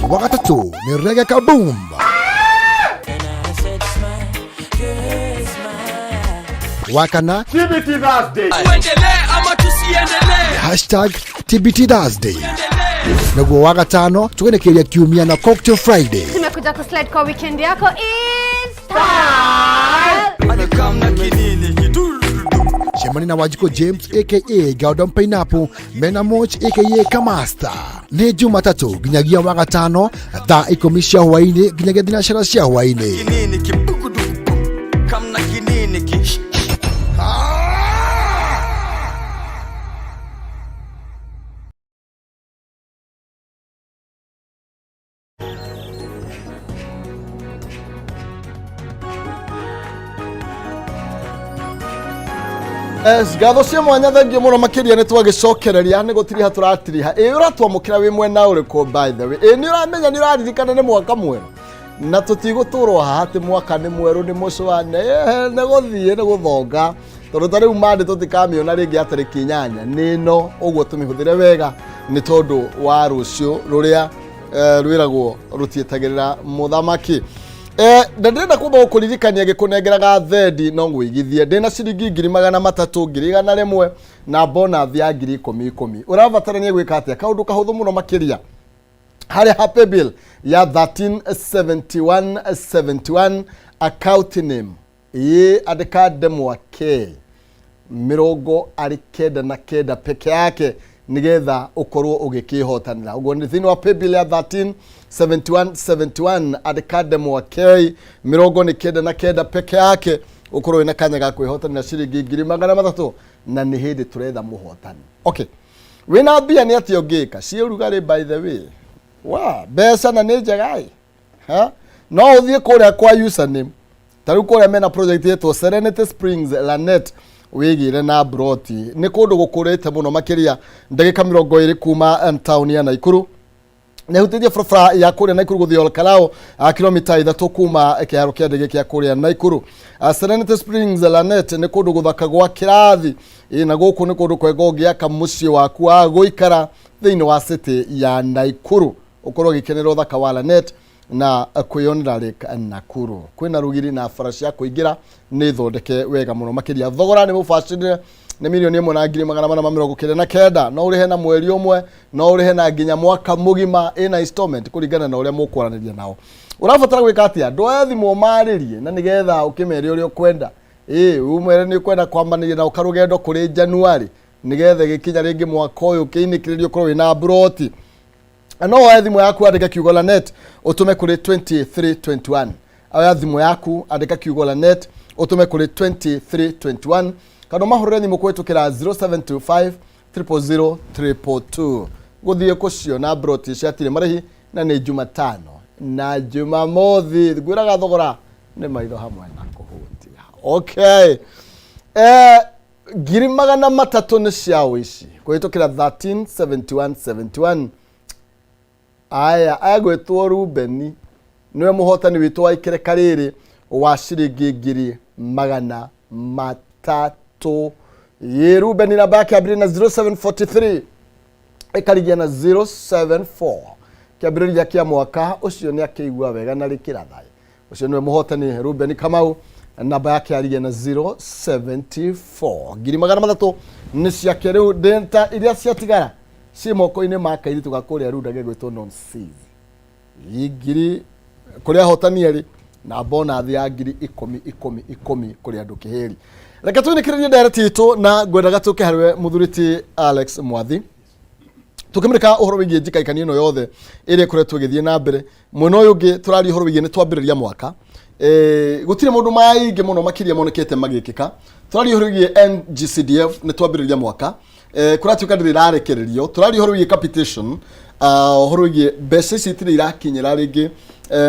Wa gatatũ nĩ Reggae Kaboom. Wa kana TBT Thursday. Hashtag TBT Thursday. Naguo wa gatano tũgenekeria kiumia na Cocktail Friday. Tumekuja kuslide kwa weekend yako is style. Cemani na Wanjikũ James aka Galdon Pineapple mena Moch aka Kamasta nĩ Jumatatũ nginyagia wa gatano thaa 10 cia hwaĩ-inĩ nginyagia thinacara cia hwaĩ-inĩ. Yes, ngatho cia mwanya, thengio mũno makĩria. Nĩ twagĩcokereria nĩ gũtiriha tũratiriha. Ĩ ũratwamũkĩra wĩ mwena ũrĩkũ, by the way? Ĩ nĩ ũramenya, nĩ ũraririkana nĩ mwaka mwerũ na tũtigũtũrwo haha atĩ mwaka nĩ mwerũ nĩ mũcwane nĩ gũthiĩ nĩ gũthonga tondũ ta rĩu mandĩ tũtikamĩona rĩngĩ ya tarĩki 8 nĩ ĩno. Ũguo tũmĩhũthĩre wega nĩ tondũ wa rũciũ rũrĩa rwĩragwo rũtietagĩrĩra mũthamaki. Na ndĩrenda kwamba gũkũririkania gĩkũnengeraga thendi no ngwĩgithie ndĩna ciringi 300,000, 100,000 na bonus ya 10,000 10,000. Ũrabatarania gwĩka atĩa? Kaũndũ kahũthũ mũno makĩria. Harĩa ha paybill ya 137171, account name Ĩĩ, andĩka ndemwa K mĩrongo arĩ kenda na kenda peke yake nigetha ũkorwo ũgĩkĩhotanĩra. Ũguo nĩ thĩinĩ wa paybill ya 13 71 71, andĩka ndemwa K mĩrongo nĩ kenda na kenda peke yake, ũkorwo wĩna kanya ga kwĩhotanĩra ciringi 300,000, na nĩ hĩndĩ tũretha mũhotani. Okay, wĩna mbia nĩ atĩa ũngĩka ciĩ ũrugarĩ? By the way, wa mbeca na nĩ njega ĩ. Ha? No ũthiĩ kũrĩa kwa username, ta rĩu kũrĩa mena project ĩtwo Serenity Springs Lanet, wĩgĩre na broti. Nĩ kũndũ gũkũrĩte mũno makĩria, ndagĩka 20 kuma taũni ya Naikuru, nĩhutĩtie barabara ya kũrĩa Naikuru gũthiĩ Olkalou, kilomita 3 kuma kĩharo kĩa ndege kĩa kũrĩa Naikuru. Serenity Springs Lanet nĩ kũndũ gũthaka gwa kĩrathi. Ĩ, na gũkũ nĩ kũndũ kwega ũngĩaka mũciĩ waku wa gũikara thĩinĩ wa city ya Naikuru, ũkorwo ũgĩkenera ũthaka wa Lanet na kwĩyonera Lake Nakuru. Kwĩna rũgiri na bara cia kũingĩra nĩ thondeke wega mũno makĩria. Thogora nĩ mũbacĩrĩre, nĩ 1,499,000. No ũrĩhe na mweri ũmwe, no ũrĩhe na nginya mwaka mũgima, ĩna installment kũringana na ũrĩa mũkwaranĩria nao. Ũrabatara gwĩka atĩa? Ndwoya thimũ ũmarĩrie na nĩgetha ũkĩmere ũrĩa ũkwenda. Ĩ, umwere nĩ ũkwenda kwambanĩria nao karũgendo kũrĩ January, nĩgetha gĩkinya rĩngĩ mwaka ũyũ kĩinĩkĩrĩrio ũkorwo wĩna mburoti. No woe thimũ yaku, andĩka kiugo Lanet, ũtũme kũrĩ 2321. Oya thimũ yaku, andĩka kiugo Lanet, ũtũme kũrĩ 2321, kana ũmahũrĩre thimũ kũhĩtũkĩra 0725 000 222 gũthiĩ kũciona mburoti ciatirĩ marĩhi. Na nĩ Jumatano na Jumamothi. Ngwĩraga thogora nĩ maitho hamwe na kũhutia. Okay, 300,000 nĩ cia ũici kũhĩtũkĩra 137171. Aya agwĩtwo Rubeni, nĩwe mũhotani witũ wa ikereka rĩrĩ wa ciringi 300,000. Ĩ, Rubeni, namba yake yambĩrĩria na 0743 ĩkarigia na 074. Kĩambĩrĩria kĩa mwaka ũcio nĩ akĩigua wega na rĩkĩrathaĩ. Ũcio nĩwe mũhotani, Ruben Kamau, namba yake yarigia na 074. 300,000 nĩ ciake. Rĩu ndĩta iria ciatigara ciĩ moko-inĩ ma kairĩtu ga kũrĩa Runda gegwĩtwo Nonsizi. Ngiri kũrĩa ahotani erĩ na bonathi ya 10,000 10,000 10,000 kũrĩ andũ kĩhĩri. Reke tũinĩkĩrĩrie ndereti itũ, na ngwendaga tũke harĩwe mũthuri ti Alex Mwathi, tukĩmũrĩka ũhoro wĩgiĩ njikaikani ĩno yothe ĩrĩa ĩkoretwo ĩgĩthiĩ na mbere. Mwena ũyũ ũngĩ tũraria ũhoro wĩgiĩ nĩ twambĩrĩria mwaka, gũtirĩ maũndũ maingĩ mũno makĩria monekete magĩkĩka. Tũraria ũhoro wĩgiĩ NGCDF, nĩ twambĩrĩria mwaka, kũratuĩka ndĩrĩ ĩrarekererio. Tũraria ũhoro wĩgiĩ capitation, ũhoro wĩgiĩ mbeca ici itirĩ irakinyĩra rĩngĩ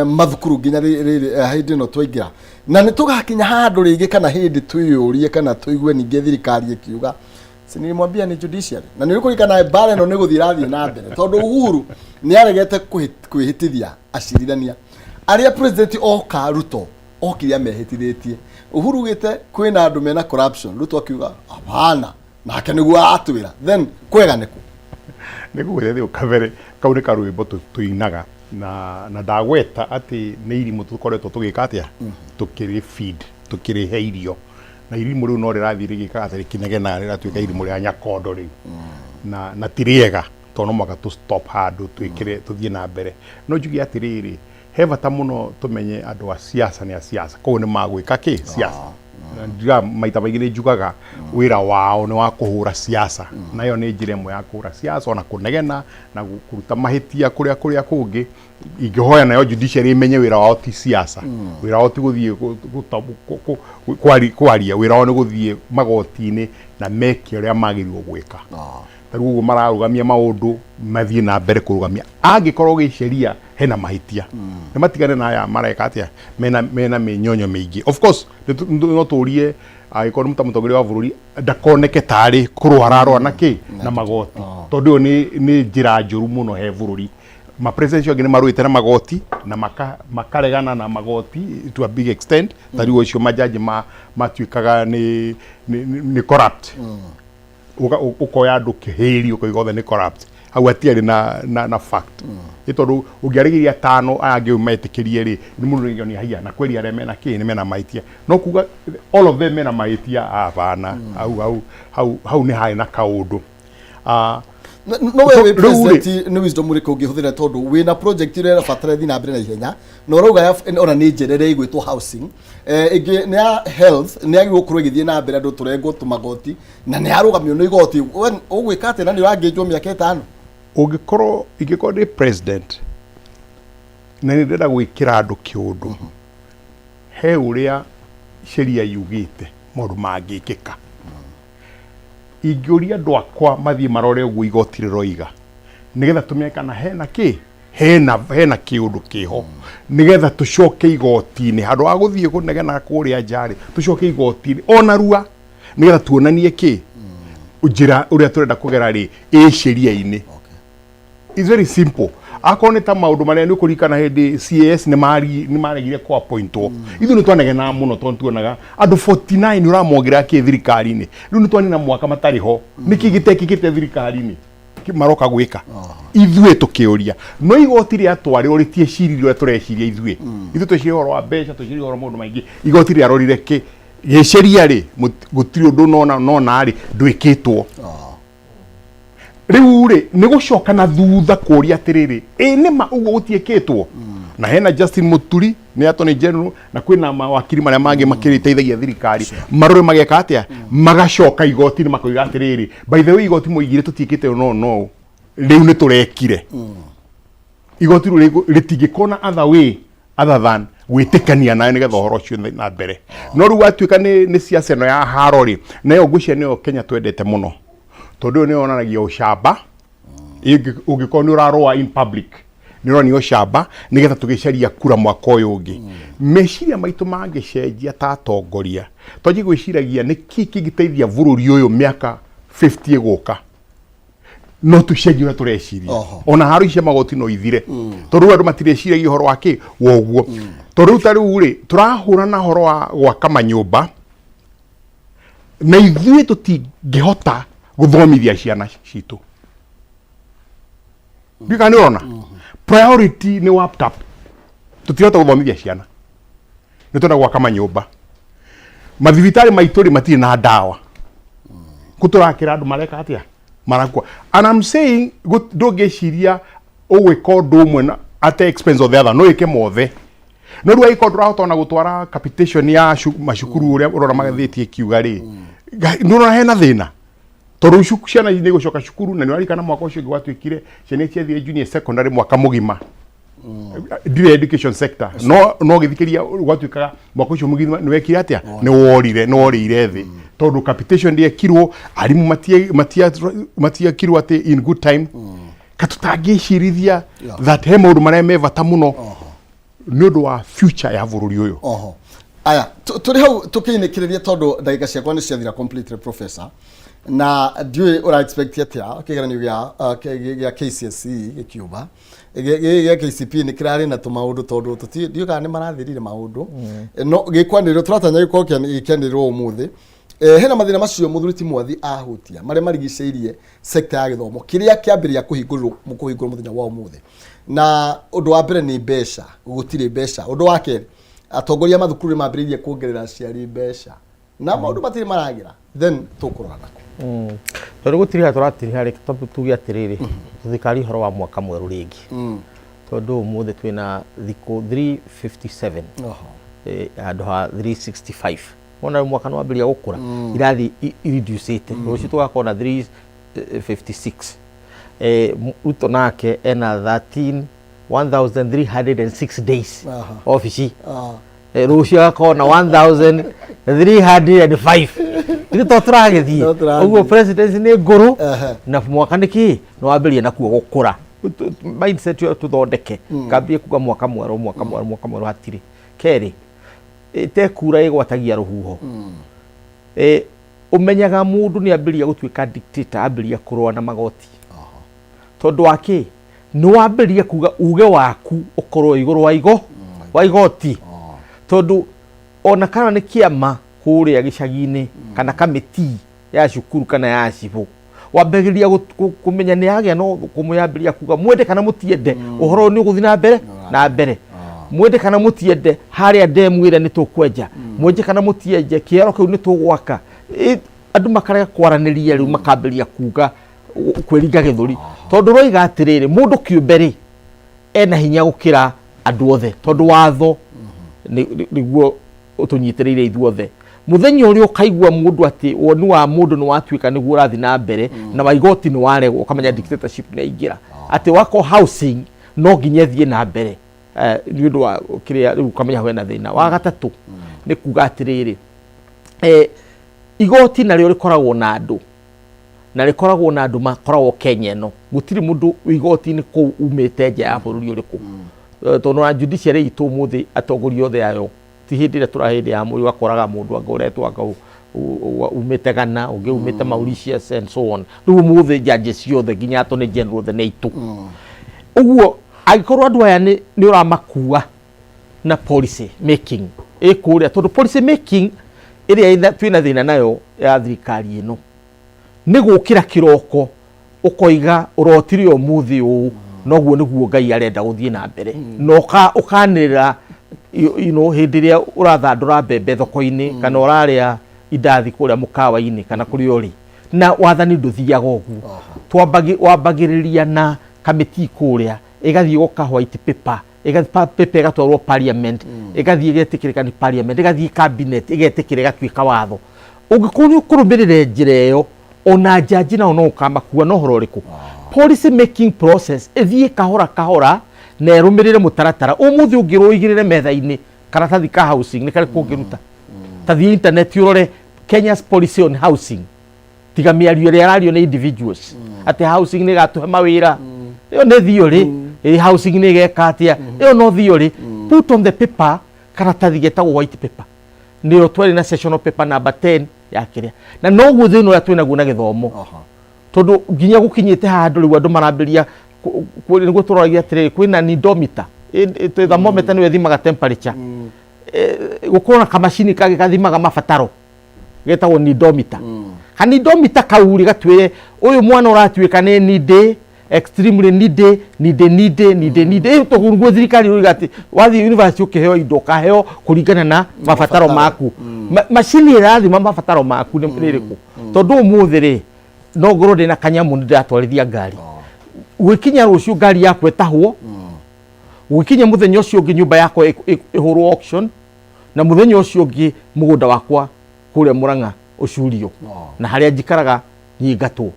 mathukuru nginya hĩndĩ ĩno twaingĩra, na nĩ tũgakinya handũ rĩngĩ kana hĩndĩ twĩyũrie kana tũigue ningĩ thirikari ĩkiuga, si nilimwambia ni judiciary. Na nĩ ũkũririkana mbara ĩno nĩ gũthiĩ ĩrathiĩ na mbere, tondũ Uhuru nĩ aregete kwĩhĩtithia acirithania arĩa president oka Ruto okire amehĩtithĩtie. Uhuru ugĩte kwĩna andũ mena corruption, Ruto akiuga hapana, nake nĩguo aratwĩra. Then kwega nĩkũ? Nĩ ngũgwĩra thĩ kabere kau nĩ karwĩmbo tũinaga na ndagweta atĩ nĩ irimũ tũkoretwo tũgĩka atĩa, tũkĩrĩ feed, tũkĩrĩhe irio, na irimũ rĩu no rĩrathiĩ rĩgĩkaga atĩ rĩkĩnegenaga, rĩratuĩka irimũ rĩa nyakondo rĩu, na ti rĩega, tondũ no mũhaka tũ stop handũ twĩkĩre tũthiĩ na mbere. No njuge atĩrĩrĩ, he bata mũno tũmenye andũ a siasa nĩ a siasa, koguo nĩ magwĩka kĩ siasa. Na njugaga maita maingĩ, nĩ njugaga wĩra wao nĩ wa kũhũra siasa, na ĩyo nĩ njĩra ĩmwe ya kũhũra siasa, ona kũnegena na kũruta mahĩtia kũrĩa kũngĩ. Ingĩhoya nayo judiciary ĩmenye wĩra wao ti siasa. Wĩra wao ti gũthiĩ kwaria, wĩra wao nĩ gũthiĩ magoti-inĩ na meke ũrĩa magĩrĩirwo gwĩka. Ta rĩu ũguo mararũgamia maũndũ, mathiĩ na mbere kũrũgamia angĩkorwo gĩsheria hena mahĩtia. Nĩ matigane na aya mareka atĩa, mena mĩnyonyo mĩingĩ. Of course no tũrie angĩkorwo nĩ mũtongoria wa bũrũri ndakoneke tarĩ kũrũa ararũa na kĩ na magoti, tondũ ĩyo nĩ njĩra njũru mũno he bũrũri. Ma president acio angĩ nĩ marũĩte na magoti na makaregana na magoti to a big extent. Ta rĩu acio majaji matuĩkaga nĩ corrupt. Ũkoya andũ kĩhĩri ũkoiga othe nĩ corrupt, hau hatiarĩ na fact. Nĩ tondũ ũngĩarĩgĩria atano aya angĩ metĩkĩrie rĩ, nĩ mũndũ rĩngĩ haiya na kweri arĩa mena kĩ nĩ mena mahĩtia, no kuga all of them mena mahĩtia, hapana. Hau nĩ harĩ na kaũndũ. No we wĩ Rĩu rĩ- president nĩ wisdom ũrĩkũ ũngĩhũthĩra tondũ wĩna project ĩrĩa ĩrabatara ĩthiĩ na mbere na ihenya na ũrauga ona nĩ njĩra ĩrĩa ĩgwĩtwo housing, ĩngĩ nĩ ya health, nĩ yagĩrĩirwo gũkorwo ĩgĩthiĩ na mbere andũ tũrengwo tũmagoti na nĩ yarũgamio nĩ igoti. We ũgwĩka atĩa na nĩ ũrangĩnjwo mĩaka 5? Ũngĩkorwo, ingĩkorwo ndĩ president na nĩ ndĩrenda gwĩkĩra andũ kĩũndũ, he ũrĩa sheria yugĩte maũndũ mangĩkĩka, ingĩũria andũ akwa mathiĩ marore ũguo igoti rĩroiga nĩgetha tũmenye kana hena kĩ, hena kĩũndũ kĩho, nĩgetha tũcoke igoti-inĩ handũ ha gũthiĩ kũnegena kũrĩa nja rĩ, tũcoke igoti-inĩ ona rua nĩgetha tuonanie kĩ njĩra ũrĩa tũrenda kũgera rĩ ĩ sheria-inĩ. It's very simple. Akorwo nĩ ta maũndũ marĩa nĩ ũkũririkana hĩndĩ CAS nĩ maregire kũ appointwo, ithuĩ nĩ twanegenaga mũno tondũ tuonaga andũ 49 ũramongerera kĩ thirikari-inĩ, rĩu nĩ twanina mwaka matarĩ ho, nĩkĩ gĩtekĩkĩte thirikari-inĩ? Maroka gwĩka ithuĩ tũkĩũria, no igoti rĩatwarĩrwo rĩtieciririe ũrĩa tũreciria ithuĩ. Ithuĩ tweciria ũhoro wa mbeca, tweciria ũhoro wa maũndũ maingĩ. Igoti rĩarorire kĩ gĩceria rĩ, gũtirĩ ũndũ nona nona rĩ ndwĩkĩtwo. Rĩu rĩ nĩ gũcoka na thutha kũria atĩrĩrĩ, ĩ nĩ ma ũguo gũtiĩkĩtwo? Na hena Justin Muturi nĩ Attorney General na kwĩna mawakiri marĩa mangĩ makĩrĩteithagia thirikari, marore mageka atĩa, magacoka igoti-inĩ makoiga atĩrĩrĩ, by the way, igoti moigire tũtiĩkĩte ũũ no no rĩu nĩ tũrekire. Igoti rĩu rĩtingĩkorwo na other way other than gwĩtĩkania nayo nĩgetha ũhoro ũcio ũthiĩ na mbere. No rĩu watuĩka nĩ siasa ĩno ya haro rĩ, nayo ngwĩciria nĩyo Kenya twendete mũno, tondũ ũyũ nĩyo yonanagia ũcamba. Ũngĩkorwo nĩ ũrarũa in public nĩ ũronania ũcamba nĩgetha tũgĩcaria kura mwaka ũyũ ũngĩ. Meciria maitũ mangĩcenjia ta atongoria, twanjie gwĩciragia nĩ kĩ kĩngĩteithia bũrũri ũyũ mĩaka 50 ĩgũka, no tũcenjie ũrĩa tũreciria. Ona haro ici cia magoti no ithire, tondũ rĩu andũ matireciragia ũhoro wa kĩ wa ũguo. Tondũ rĩu ta rĩu rĩ tũrahũrana ũhoro wa gwaka manyũmba na ithuĩ tũtingĩhota gũthomithia ciana citũ. Ndiũĩ kana nĩ ũrona priority nĩ laptop, tũtirahota gũthomithia ciana, nĩ twenda gwaka manyũmba. Mathibitarĩ maitũ rĩ matirĩ na ndawa, kũ tũrakĩra andũ mareka atĩa, marakua. And I'm saying ndũngĩciria ũgwĩka ũndũ ũmwe na at the expense of the other, no wĩke mothe. No rĩu angĩkorwo ndũrahota ona gũtwara capitation ya macukuru ũrĩa ũrona magathĩti ĩkiuga rĩ, nĩ ũrona hena thĩna, tondũ ciana nĩ igũcoka cukuru. Na nĩ ũrarikana mwaka ũcio ũngĩ gwatuĩkire ciana ciathire junior secondary mwaka mũgima, ndirĩ education sector, no gĩthikĩria gwatuĩkaga mwaka ũcio mũgima nĩ wekire atĩa, nĩ worire, nĩ worĩire thĩ tondũ capitation ndĩekirwo, arimũ matiekirwo atĩ in good time. Ka tũtangĩcirithia that he maũndũ marĩa me bata mũno nĩ ũndũ wa future ya bũrũri ũyũ. Oho aya, tũrĩ hau tũkĩinĩkĩrĩria tondũ ndagĩka ciakwa nĩ ciathira completely, professor, na ndiũĩ ũra expect atĩa kĩgeranio gĩa KCSE gĩkiuma gĩa KCP nĩ kĩrarĩ na tũmaũndũ tondũ ndiũĩ kana nĩ marathirire maũndũ, no gĩkwanĩrĩrwo tũratanya gĩkorwo gĩkĩanĩrĩrwo ũmũthĩ. Hena mathĩna macio mũthuri ti Mwathi ahutia marĩa marigicĩirie sector ya gĩthomo kĩrĩa kĩambĩrĩria kũhingũrwo mũthenya wa ũmũthĩ. Na ũndũ wa mbere nĩ mbeca, gũtirĩ mbeca. Ũndũ wa kerĩ, atongoria a mathukuru nĩ mambĩrĩirie kuongerera aciari mbeca na maũndũ matirĩ maragĩra. Then tũkũrora nako. Tondũ gũtiriha tũratiriha rĩ, tuge atĩrĩrĩ, tũthikari ũhoro wa mwaka mwerũ rĩngĩ, tondũ ũmũthĩ twĩna thikũ 357 handũ ha 365. Wona rĩu mwaka nĩ wambĩrĩria gũkũra, irathi ireducĩte. Rũciũ tũgakorwo na 356. Ruto nake ena 13 1306 days obici. Rũciũ agakorwo na 1305. Ithuĩ to tũragĩthiĩ. No tũrathiĩ. Ũguo presidency nĩ ngũrũ na mwaka nĩ kĩ nĩ wambĩrĩria nakuo gũkũra. Mindset ĩyo tũthondeke, kambie kuga mwaka mwerũ, mwaka mwerũ, mwaka mwerũ hatirĩ. Kerĩ, ĩtekura ĩgwatagia rũhuho. Ũmenyaga mũndũ nĩ ambĩrĩria gũtuĩka dictator ambĩrĩria kũrũa na magoti, tondũ wa kĩ nĩ wambĩrĩria kuga uge waku ũkorwo igũrũ wa igoti, tondũ ona kana nĩ kĩama kũrĩa gĩcagi-inĩ kana kamĩtii ya cukuru kana ya cibũ, wambagĩrĩria kũmenya nĩ yagĩa no kũmũyambĩrĩria kuga mwende kana mũtiende, ũhoro ũyũ nĩ ũgũthiĩ na mbere na mbere, mwende kana mũtiende, harĩa ndemu ĩrĩa nĩ tũkwenja, mwende kana mũtienje, kĩoro kĩu nĩ tũgwaka. Andũ makarega kwaranĩria, rĩu makambĩrĩria kuga Kwĩringa gĩthũri tondũ roiga atĩrĩrĩ, mũndũ kĩũmbe rĩ ena hinya gũkĩra andũ othe, tondũ watho nĩguo ũtũnyitĩrĩire ithuothe. Mũthenya ũrĩa ũkaigua mũndũ atĩ woni wa mũndũ nĩ watuĩka nĩguo ũrathiĩ na mbere na wa igoti nĩ waregwo, ũkamenya dictatorship nĩ yaingĩra, atĩ wako housing no nginya ĩthiĩ na mbere nĩ ũndũ wa kĩrĩa rĩu, ũkamenya hena thĩna. Wa gatatũ nĩ kuga atĩrĩrĩ, igoti narĩo rĩkoragwo na andũ, na rĩkoragwo na andũ makoragwo Kenya ĩno. Gũtirĩ mũndũ wĩ igoti-inĩ kũu umĩte nja ya bũrũri ũrĩkũ. Tondũ na judiciary itũ ũmũthĩ, atongoria othe ayo, ti hĩndĩ ĩrĩa tũra hĩndĩ ya Moi wakoraga mũndũ anga ũretwo anga umĩte Ghana, ũngĩ umĩte Mauritius and so on. Rĩu ũmũthĩ judges ciothe nginya attorney general othe nĩ aitũ. Ũguo angĩkorwo andũ aya nĩ ũramakua na policy making ĩ kũrĩa, tondũ policy making ĩrĩa twĩna thĩna nayo ya thirikari ĩno nĩ gũkĩra kĩroko ũkoiga ũrotire ũmũthĩ ũũ, noguo nĩguo Ngai arenda gũthiĩ na mbere, na ũkanĩrĩra hĩndĩ ĩrĩa ũrathandũra mbembe thoko-inĩ kana ũrarĩa indathi kũrĩa mũkawa-inĩ kana kũrĩa ũrĩ. Na wathani ndũthiaga ũguo. Wambagĩrĩria na kamĩtii kũrĩa, ĩgathiĩ gũka white paper, paper ĩgatwarwo parliament, ĩgathiĩ ĩgetĩkĩrĩka nĩ parliament, ĩgathiĩ cabinet, ĩgetĩkĩra, ĩgatuĩka watho. Ũngĩkorwo nĩ ũkũrũmĩrĩra njĩra ĩyo, ona njanji nao no ũkamakua na ũhoro ũrĩkũ. Policy making process ĩthiĩ kahora kahora na ĩrũmĩrĩre mũtaratara. Ũmũthĩ ũngĩrwo ũigĩrĩre metha-inĩ karatathi ka housing, nĩ karĩkũ ũngĩruta? Ta thiĩ internet ũrore Kenya's policy on housing. Tiga mĩario ĩrĩa ĩrario nĩ individuals atĩ housing nĩ ĩgatũhe mawĩra, ĩyo nĩ theory. Ĩ housing nĩ ĩgeka atĩa? Ĩyo no theory. Put on the paper karatathi getagwo white paper, nĩyo twarĩ na sessional paper number 10 ya kĩrĩa. Na noguo thĩna ũrĩa twĩnaguo na gĩthomo, tondũ nginya gũkinyĩte handũ rĩu andũ marambĩrĩria nĩguo tũroragia atĩrĩrĩ, kwĩna needometer, thermometer nĩyo ĩthimaga temperature. Gũkorwo na kamacini kangĩ gathimaga mabataro getagwo needometer. Kanidometer kau rĩ gatwĩre ũyũ mwana ũratuĩka nĩ needy, extremely needy, needy, needy, needy, needy. Ĩyo tũguo thirikari ĩroiga atĩ wathiĩ university ũkĩheo indo, ũkaheo kũringana na mabataro maku. Macini ĩrathima mabataro maku nĩ ĩrĩkũ? Tondũ ũmũthĩ rĩ, no ngorwo ndĩna kanyamũ nĩ ndĩratwarithia ngari, gwĩkinya rũciũ ngari yakwa ĩtahwo, gwĩkinya mũthenya ũcio ũngĩ nyũmba yakwa ĩhũrwo auction, na mũthenya ũcio ũngĩ mũgũnda wakwa kũrĩa Mũrang'a ũcurio, na harĩa njikaraga nyingatwo.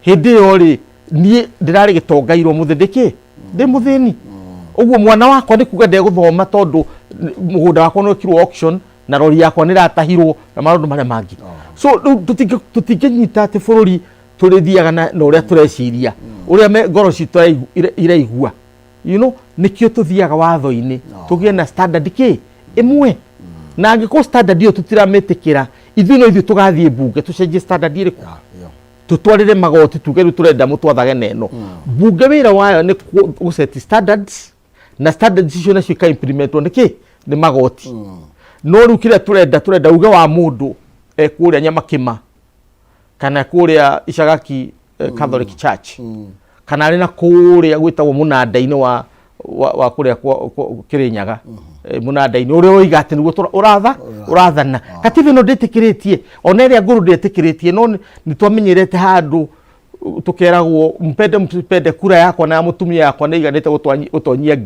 Hĩndĩ ĩyo rĩ, niĩ ndĩrarĩ gĩtonga irwo mũthĩ ndĩkĩ ndĩ mũthĩni. Ũguo mwana wakwa nĩ kuga ndegũthoma, tondũ mũgũnda wakwa nĩ wekirwo auction na rori yakwa nĩ ĩratahirwo na maũndũ marĩa mangĩ. So rĩu tũtingĩnyita atĩ bũrũri tũrĩthiaga na ũrĩa tũreciria, ũrĩa ngoro citũ iraigua. Nĩkĩo tũthiaga watho-inĩ tũgĩe na standard kĩ ĩmwe. Na angĩkorwo standard ĩyo tũtiramĩtĩkĩra, ithuĩ no ithuĩ tũgathiĩ mbunge tũcenjie standard ĩrĩkũ, tũtwarĩre magoti, tuge rĩu tũrenda mũtwathage na ĩno. Mbunge wĩra wayo nĩ gũset standards, na standards icio nacio ikaimplementwo nĩ kĩ? Nĩ magoti. No rĩu kĩrĩa tũrenda, tũrenda uge wa mũndũ kũrĩa Nyamakĩma kana kũrĩa Icagaki Catholic Church kana arĩ na kũrĩa gwĩtagwo mũnanda-inĩ wa kũrĩa Kĩrĩnyaga, mũnanda-inĩ ũrĩa ũroiga atĩ nĩguo ũratha ũrathana. Katiba ĩno ndĩtĩkĩrĩtie, ona ĩrĩa ngũrũ ndĩtĩkĩrĩtie, no nĩ twamenyerete handũ tukeragwo mpende msipende, kura yakwa na ya mũtumia yakwa nĩ iganĩte gũtonyia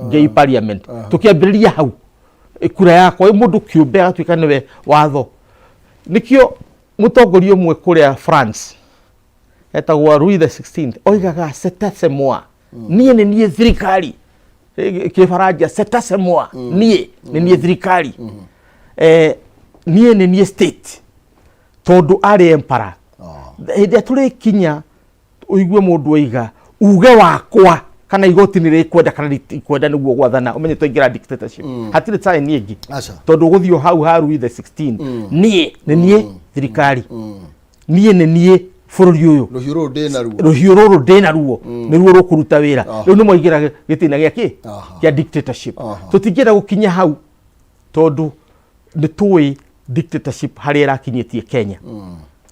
ngei parliament. Tũkĩambĩrĩria hau, kura yakwa, mũndũ kĩũmbe agatuĩka nĩwe watho. Nĩkĩo mũtongoria ũmwe kũrĩa France etagwo Louis the 16th oigaga, "C'est c'est moi", niĩ nĩ niĩ thirikari. Kĩbaranja, "C'est moi", niĩ nĩ niĩ thirikari, niĩ nĩ niĩ state, tondũ arĩ emperor. Hĩndĩ ĩrĩa tũrĩkinya ũigue mũndũ oiga uge wakwa kana igoti nĩ rĩkwenda kana rĩtikwenda nĩguo gwathana, ũmenye twaingĩra dictatorship. Hatirĩ sign ĩngĩ, Aca. tondũ ũgũthiĩ o hau ha Louis the 16, niĩ nĩ niĩ thirikari, niĩ nĩ niĩ bũrũri ũyũ. Rũhiũ rũrũ ndĩ naruo. Rũhiũ rũrũ ndĩ naruo nĩruo rũkũruta wĩra. Rĩu nĩ mwaingĩra gĩtĩna gĩa kĩ? Kĩa dictatorship. Tũtingĩenda gũkinya hau, tondũ nĩ tũĩ dictatorship harĩa ĩrakinyĩtie Kenya,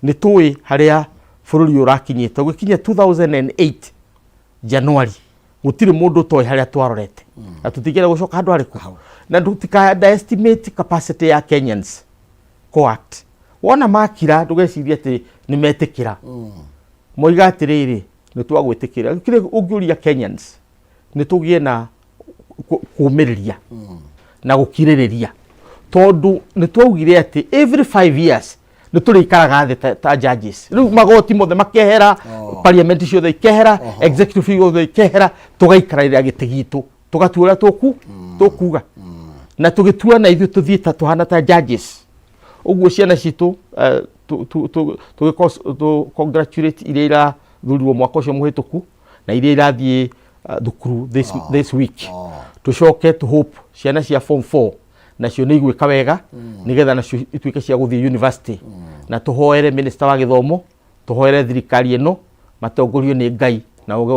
nĩ tũĩ harĩa bũrũri ũyũ ũrakinyĩte. Ũgĩkinya 2008 January, gũtirĩ mũndũ ũtoĩ harĩa twarorete, na tũtingĩenda gũcoka handũ harĩkũ. Na tũtika underestimate capacity ya Kenyans coact. Wona makira, ndũgecirie atĩ nĩ metĩkĩra. Moiga atĩrĩrĩ, nĩ twagwĩtĩkĩra. Kĩrĩa ũngĩũria Kenyans, nĩ tũgĩe na kũũmĩrĩria na gũkirĩrĩria, tondũ nĩ twaugire atĩ every 5 years nĩ tũrĩikaraga thĩ ta judges. Rĩu magoti mothe makehera, parliament ciothe ikehera, executive yothe ikehera, tũgaikarĩra gĩtĩ gitũ, tũgatua ũrĩa tũkuga na tũgĩtua na ithuĩ tũthiĩ ta tũhana ta judges. Ũguo ciana citũ, tũ congratulate iria irathurirwo mwaka ũcio mũhĩtũku na iria irathiĩ thukuru this week. Tũcoke tũ hope ciana cia form 4 nacio nĩ igwĩka wega, nĩgetha nacio ituĩke cia gũthiĩ university. Na tũhoere minister wa gĩthomo, tũhoere thirikari ĩno matongorio nĩ Ngai na ũgĩ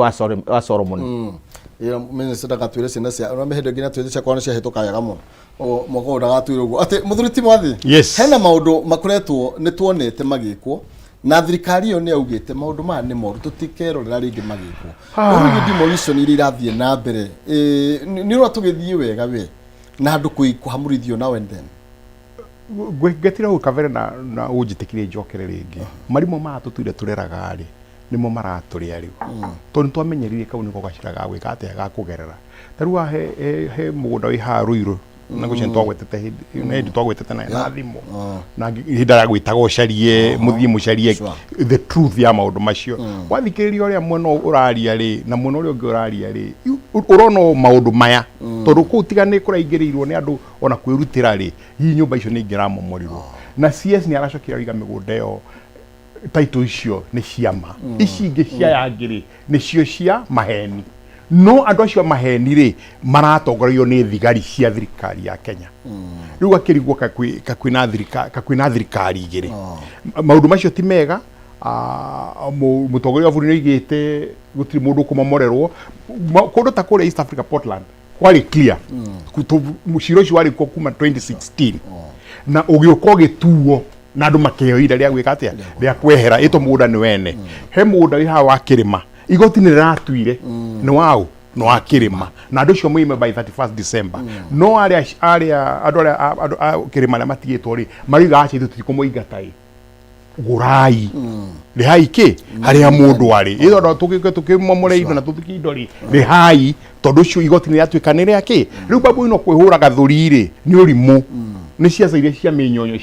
wa Solomon. Ĩyo minister ndagatwĩre ciana cia ona hĩndĩ ĩngĩ natwĩre ciakwa nĩ ciahĩtũka wega mũno. O mwaka ũyũ ndagatwĩre ũguo atĩ mũthuri ti Mwathi. Yes. Hena maũndũ makoretwo nĩ tuonete magĩkwo na thirikari ĩyo nĩ yaugĩte maũndũ maya nĩ moru, tũtikerorera rĩngĩ magĩkwo. Ũhoro wĩgiĩ demolition iria irathiĩ na mbere, nĩ ũrona tũgĩthiĩ wega we na andũ kũhamũrithio now and then? Ngetira hau kabere na ũnjĩtĩkĩrie njokere rĩngĩ. Marimũ maya tũtũire tũreraga rĩ, nĩmo maratũrĩa rĩu, tondũ nĩ twamenyerire kau nĩko gacĩra ga gwĩka atĩa, ga kũgerera. Ta rĩu haha he mũgũnda wĩ haha Ruiru na ngwĩciria nĩ twagwetete hĩndĩ na hĩndĩ twagwetete na thimũ na hĩndĩ ĩrĩa gwĩtaga ũcarie, mũthiĩ mũcarie the truth ya maũndũ macio. Wathikĩrĩria ũrĩa mwena ũyũ ũraria rĩ na mwena ũrĩa ũngĩ ũraria rĩ, ũrona o maũndũ maya, tondũ kũu tiga nĩ kũraingĩrĩirwo nĩ andũ ona kwĩrutĩra rĩ, hihi nyũmba icio nĩ ingĩramomorirwo. Na CS nĩ aracokire arauga mĩgũnda ĩyo, title icio nĩ ciama, ici ingĩ cia yangĩ rĩ, nĩcio cia maheni. No andũ acio a maheni rĩ, maratongorio nĩ thigari cia thirikari ya Kenya. Rĩu gakĩrigwo kakwĩna thirikari igĩrĩ. Maũndũ macio ti mega. Mũtongoria wa bũrũri nĩ oigĩte gũtirĩ mũndũ ũkũmomorerwo. Kũndũ ta kũrĩa East Africa, Portland, kwarĩ clear. Mũcira ũcio warĩ kuo kuma 2016 na ũgĩũka ũgĩtuo na andũ makĩheo ihinda rĩa gwĩka atĩa, rĩa kwehera ĩto mũgũnda nĩ wene. He mũgũnda wĩ haha wa kĩrĩma, igoti nĩ rĩratuire nĩ waũ, nĩ wa kĩrĩma, na andũ acio moime by 31st December. No arĩa andũ arĩa andũ a kĩrĩma arĩa matigĩtwo rĩ, marauga aca, ithuĩ tũtikũmũingata, ĩ gũrai, rĩhai kĩ harĩa mũndũ arĩ, ĩ tondũ tũgĩũke tũkĩmomore indo na tũthikie indo rĩ, rĩhai, tondũ ũcio igoti nĩ rĩatuĩka nĩ rĩa kĩ. Rĩu babu ino kwĩhũra gathũri rĩ, nĩ ũrimũ, nĩ ciaca iria cia mĩnyonyo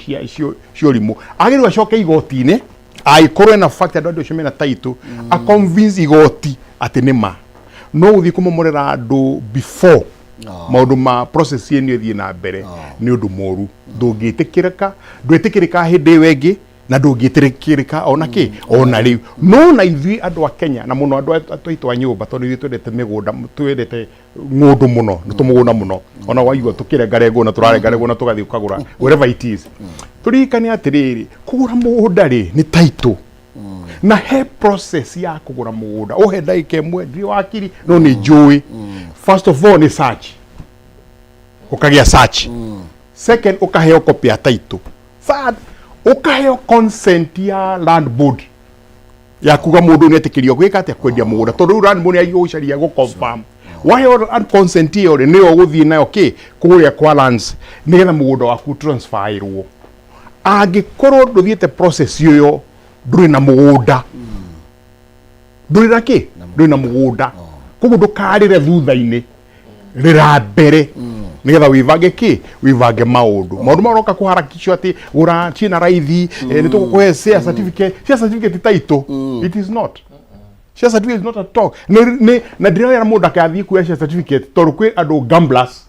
cia ũrimũ. Agĩrĩirwo acoke igoti-inĩ angĩkorwo ena fact andũ acio mena title, a convince igoti atĩ nĩ ma. No gũthiĩ kũmomorera andũ before maũndũ ma process ĩno ĩthiĩ na mbere nĩ ũndũ mũru, ndũngĩtĩkĩrĩka, ndwĩtĩkĩrĩka hĩndĩ ĩyo ĩngĩ na ndũngĩtĩkĩrĩka ona kĩ ona rĩu. No na ithuĩ andũ a Kenya na mũno andũ aitũ a nyũmba, tondũ ithuĩ twendete mĩgũnda, twendete ng'ũndũ mũno, nĩ tũmũgũnda mũno, ona waigua tũkĩrengarengwo na tũrarengarengwo na tũgathiĩ ũkagũra wherever it is. Tũririkane atĩrĩrĩ, kũgũra mũgũnda rĩ, nĩ title na he process ya kũgũra mũgũnda. Ũhe ndagĩka ĩmwe, ndirĩ wakiri no nĩ njũĩ. First of all nĩ search, ũkagĩa search. Second, ũkaheo copy ya title. Third, ũkaheo consent ya land board ya kuga mũndũ nĩ etĩkĩrio gwĩka atĩa, kwendia mũgũnda, tondũ rĩu land board nĩ gũcaria gũ confirm. Waheo land consent ĩyo rĩ, nĩyo ũgũthiĩ nayo kĩ kũrĩa kwa lands nĩgetha mũgũnda waku transferirwo. Angĩkorwo ndũthiĩte process ĩyo, ndũrĩ na mũgũnda, ndũrĩ na kĩ, ndũrĩ na mũgũnda. Koguo ndũkarĩre thutha-inĩ, rĩra mbere nĩgetha wĩbange kĩ, wĩbange maũndũ. Maũndũ maroka kũharakishwo atĩ gũra ciĩna raithi, nĩ tũgũkũhe share certificate. Share certificate title, it is not share certificate, is not at all. Nĩ na ndĩrera mũndũ akathiĩ kuoya share certificate, tondũ kwĩ andũ gamblers,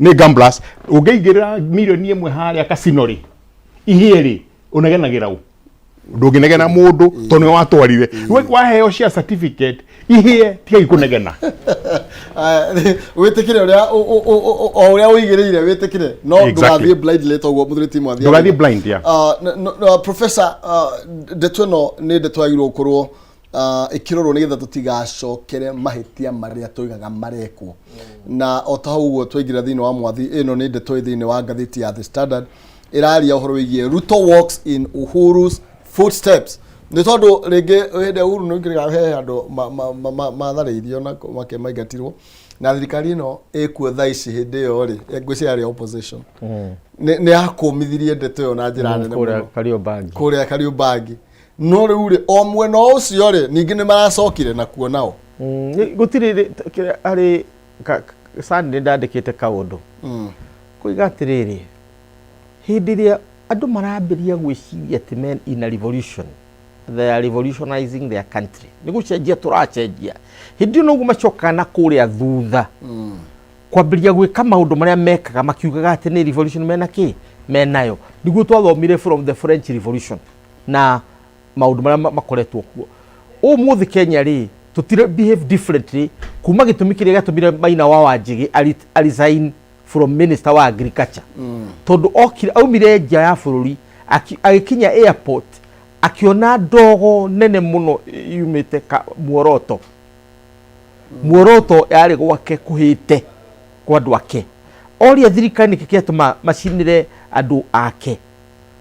nĩ gamblers. Ũngĩingĩrĩra mirioni 1 harĩa casino rĩ, ihĩe rĩ, ũnegenagĩra ũ? Ndũngĩnegena mũndũ tondũ nĩwe watwarire. We waheo share certificate ihĩe, tigai kũnegena. Wĩtĩkĩre ũrĩa o ũrĩa ũigĩrĩire, wĩtĩkĩre no ndũgathiĩ blindly toguo mũthuri ti Mwathi. Ndũgathiĩ blind, yeah. Professor, ndeto ĩno nĩ ndeto yagĩrĩirwo gũkorwo ĩkĩrorwo nĩgetha tũtigacokere mahĩtia marĩa tũigaga marekwo. Na o ta hau ũguo twaingĩra thĩinĩ wa Mwathi, ĩno nĩ ndeto ĩ thĩinĩ wa ngathĩti ya The Standard, ĩraria ũhoro wĩgiĩ "Ruto walks in Uhuru's footsteps". Nĩ tondũ rĩngĩ hĩndĩ ya Uhuru nĩ ũkĩrĩga he andũ matharĩirio na makĩmaingatirwo na thirikari ĩno ĩkuo thaa ici. Hĩndĩ ĩyo rĩ, ngwĩciria yarĩ opposition, nĩ yakũmithirie ndeto ĩyo na njĩra nene kũrĩa mũno. Kariobangi. Kũrĩa Kariobangi. No rĩu rĩ, o mwena ũcio rĩ, ningĩ nĩ maracokire nakuo nao. Gũtirĩ kĩrĩa harĩ Sunday ndandĩkĩte kaũndũ koiga atĩrĩrĩ, hĩndĩ ĩrĩa andũ marambĩrĩria gwĩciria atĩ men in a revolution, they are revolutionizing their country, nĩ gũcenjia tũracenjia, hĩndĩ ĩyo noguo macokaga na kũrĩa thutha kwambĩrĩria gwĩka maũndũ marĩa mekaga makiugaga atĩ nĩ revolution mena kĩ menayo. Nĩguo twathomire from the French Revolution na maũndũ marĩa makoretwo kuo. Ũmũthĩ Kenya rĩ, tũtire behave differently kuma gĩtũmi kĩrĩa gĩatũmire Maina wa Wanjĩgĩ a resign from minister wa agriculture, tondũ okire aumire nja ya bũrũri, agĩkinya airport akĩona ndogo nene mũno yumĩte muoroto muoroto yarĩ gwake kũhĩte kwa andũ ake. Oria thirikari nĩkĩ kĩatũma macinĩre andũ ake,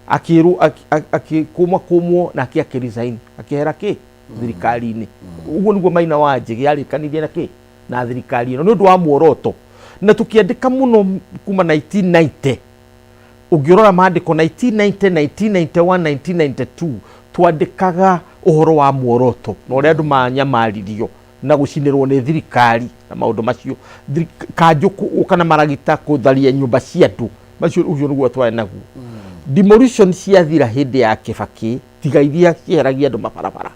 akĩrwo akĩkũmwa kũmwo nake akĩresign, akĩehera kĩ thirikari-inĩ. Ũguo nĩguo Maina wa Njĩgĩ arĩkanirie na kĩ na thirikari ĩno nĩ ũndũ wa muoroto. Na tũkĩandĩka mũno kuma 1990, ũngĩrora maandĩko 1990, 1991, 1992, twandĩkaga ũhoro wa muoroto na ũrĩa andũ manyamaririo na gũcinĩrwo nĩ thirikari na maũndũ macio. Kanjũ gũka na maragita kũtharia nyũmba cia andũ macio, ũcio nĩguo twarĩ naguo. Demolition ciathira hĩndĩ ya Kĩbakĩ, tiga iria cieheragia andũ mabarabara,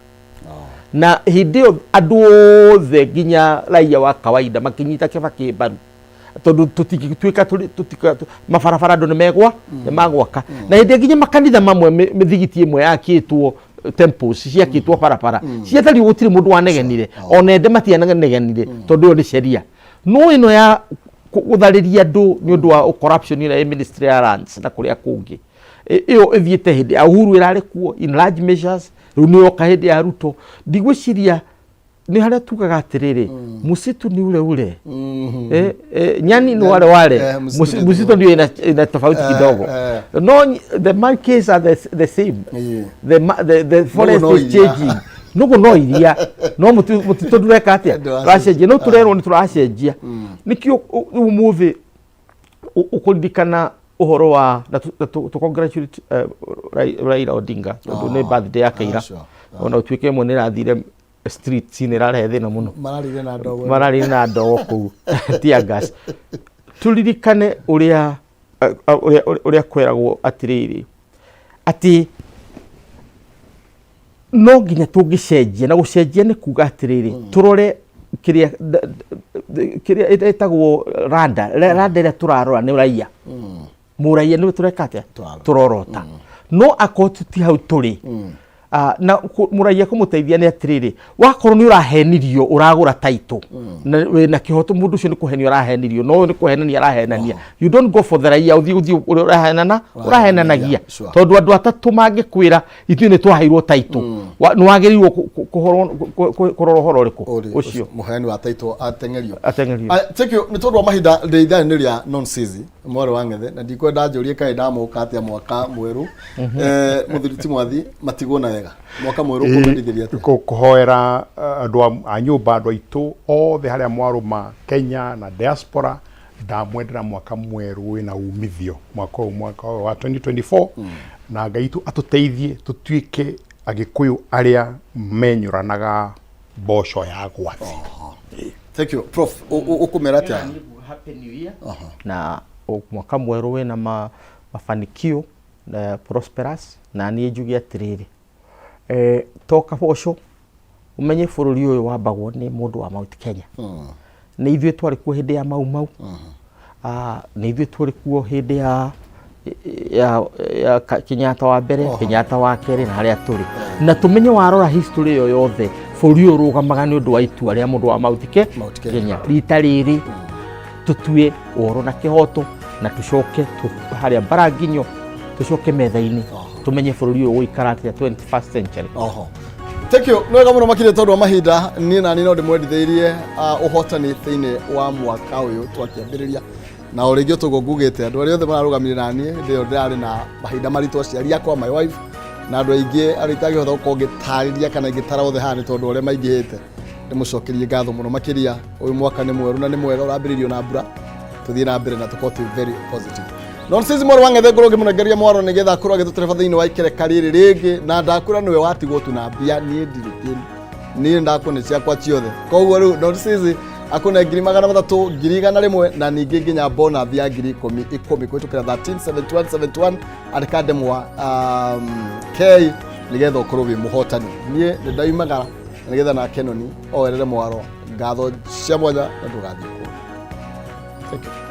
na hĩndĩ ĩyo andũ othe nginya raia wa kawaida makĩnyita Kĩbakĩ mbaru, tondũ tũtingĩtuĩka mabarabara andũ nĩmegwa nĩmagwaka. Na hĩndĩ ĩyo nginya makanitha mamwe, mĩthigiti ĩmwe yakĩtwo, temples ciakĩtwo barabara ciatariũ, gũtirĩ mũndũ wanegenire, ona ende matianegenire, tondũ ĩyo nĩ sheria. No ĩno ya gũtharĩria andũ nĩ ũndũ wa corruption ĩrĩa ĩ ministry ya lands na kũrĩa kũngĩ, ĩyo ĩthiĩte hĩndĩ ya Uhuru ĩrarĩ kuo in large measures, rĩu nĩ yoka hĩndĩ ya Ruto. Ndigwĩciria nĩ harĩa tugaga atĩrĩrĩ, msitu ni ule ule, nyani ni wale wale. Msitu Msitu ndio ina tofauti kidogo. No, the monkeys are the same. The forest no is iria. changing. Nugu no iria, no mũtitũ ndũreka atĩa? Ndũracenjia. Tũracenjia, no tũrerwo nĩ tũracenjia. Nĩkĩo ũmũthĩ ũkũririkana ũhoro wa na tũ congratulate Raila Odinga, tondũ nĩ birthday yake ira. Ona ũtuĩke ĩmwe nĩ ĩrathire streets, nĩ ĩrarehe thĩna mũno. Mararire na ndogo. Mararĩ na ndogo kũu, tear gas. Tũririkane ũrĩa ũrĩa kweragwo atĩrĩrĩ, atĩ no nginya tũngĩcenjia, na gũcenjia nĩ kuga atĩrĩrĩ, tũrore kĩrĩa kĩrĩa ĩtagwo randa randa ĩrĩa tũrarora nĩ raia, mũraia nĩwe tũreka atĩa? Tũrorota. No akorwo ti hau tũrĩ. Na mũraia kũmũteithia nĩ atĩrĩrĩ, wakorwo nĩ ũrahenirio ũragũra taito na wĩna kĩhoto, mũndũ ũcio nĩ kũhenio arahenirio, no ũyũ nĩ kũhenania arahenania. You don't go for the raia, ũthiĩ ũthiĩ ũrĩa ũrahenana ũrahenanagia. Tondũ andũ atatũ mangĩkwĩra ithuĩ nĩ twaheirwo taito, nĩ wagĩrĩirwo kũrora ũhoro ũrĩkũ ũcio. Mũheani wa taito ateng'erio. Ateng'erio. Ah, thank you. Nĩ tondũ wa mahinda, ndĩ ithaa nĩ rĩa non-season mwarĩ wa ng'ethe, na ndikwenda njũrie kaĩ ndamũka atĩa mwaka mwerũ. Mũthuri ti mwathi matigwo na wega mwaka mwerũ kũmendithĩria atĩa? Kũhoera andũ a nyũmba, andũ aitũ othe harĩa mwarũma Kenya na diaspora, ndamwendera mwaka mwerũ wĩna umithio, mwaka ũyũ, mwaka ũyũ wa 2024, na Ngai witũ atũteithie tũtuĩke Agĩkũyũ arĩa menyũranaga mboco ya gwathi. Thank you, Prof. Ũkũmera atĩa? Happy New Year na mwaka mwerũ wĩna mafanikio na prosperous. Na niĩ njuge atĩrĩrĩ, to kaboco, ũmenye bũrũri ũyũ wambagwo nĩ mũndũ wa Mount Kenya. Nĩ ithuĩ twarĩ kuo hĩndĩ ya Mau Mau. Nĩ ithuĩ twarĩ kuo hĩndĩ ya Kenyatta wa mbere, Kenyatta wa kerĩ, na harĩa tũrĩ. Na tũmenye warora history ĩyo yothe, bũrũri ũyũ ũrũgamaga nĩ ũndũ wa itua rĩa mũndũ wa Mount Kenya. Rita rĩrĩ tũtue ũhoro na kĩhoto, na tũcoke harĩa mbaranginyo, tũcoke metha-inĩ, tũmenye bũrũri ũyũ ũgũikara atĩa 21st century. Oho. Thank you. Nĩ wega mũno makĩria tondũ wa mahinda, niĩ nani no ndĩmwendithĩirie ũhotani thĩinĩ wa mwaka ũyũ twakĩambĩrĩria. Na o rĩngĩ tũguo ngugĩte, andũ arĩa othe mararũgamire na niĩ hĩndĩ ĩyo ndĩrarĩ na mahinda maritũ, aciari akwa, my wife na andũ aingĩ arĩa itangĩhota gũkorwo ngĩtarĩria kana ingĩtara othe haha nĩ tondũ ũrĩa maingĩhĩte, ndĩmũcokerie ngatho mũno makĩria. Ũyũ mwaka nĩ mwerũ na nĩ mwega, ũrambĩrĩirio na mbura, tũthiĩ na mbere na tũkorwo twĩ very positive. Nonsense mwarĩ wa ng'ethe ngorwo ngĩmũnengeria mwaro nĩgetha akorwo agĩtũtereba thĩinĩ wa ikereka rĩrĩ rĩngĩ na ndakũra nĩwe watigwo tu na mbia niĩ ndirĩ kĩndũ niĩ ndakũne ciakwa ciothe koguo rĩu nonsense akũne 300,000 100,000 na ningĩ nginya bonus ya 10,000 10 kũhĩtũkĩra 137171 andĩka ndemwa K nĩgetha ũkorwo wĩ mũhotani. Niĩ nĩ ndaumagara na nĩgetha nake noni oerere mwaro. Ngatho cia mwanya na ndũgathiĩ kũndũ. Thank you.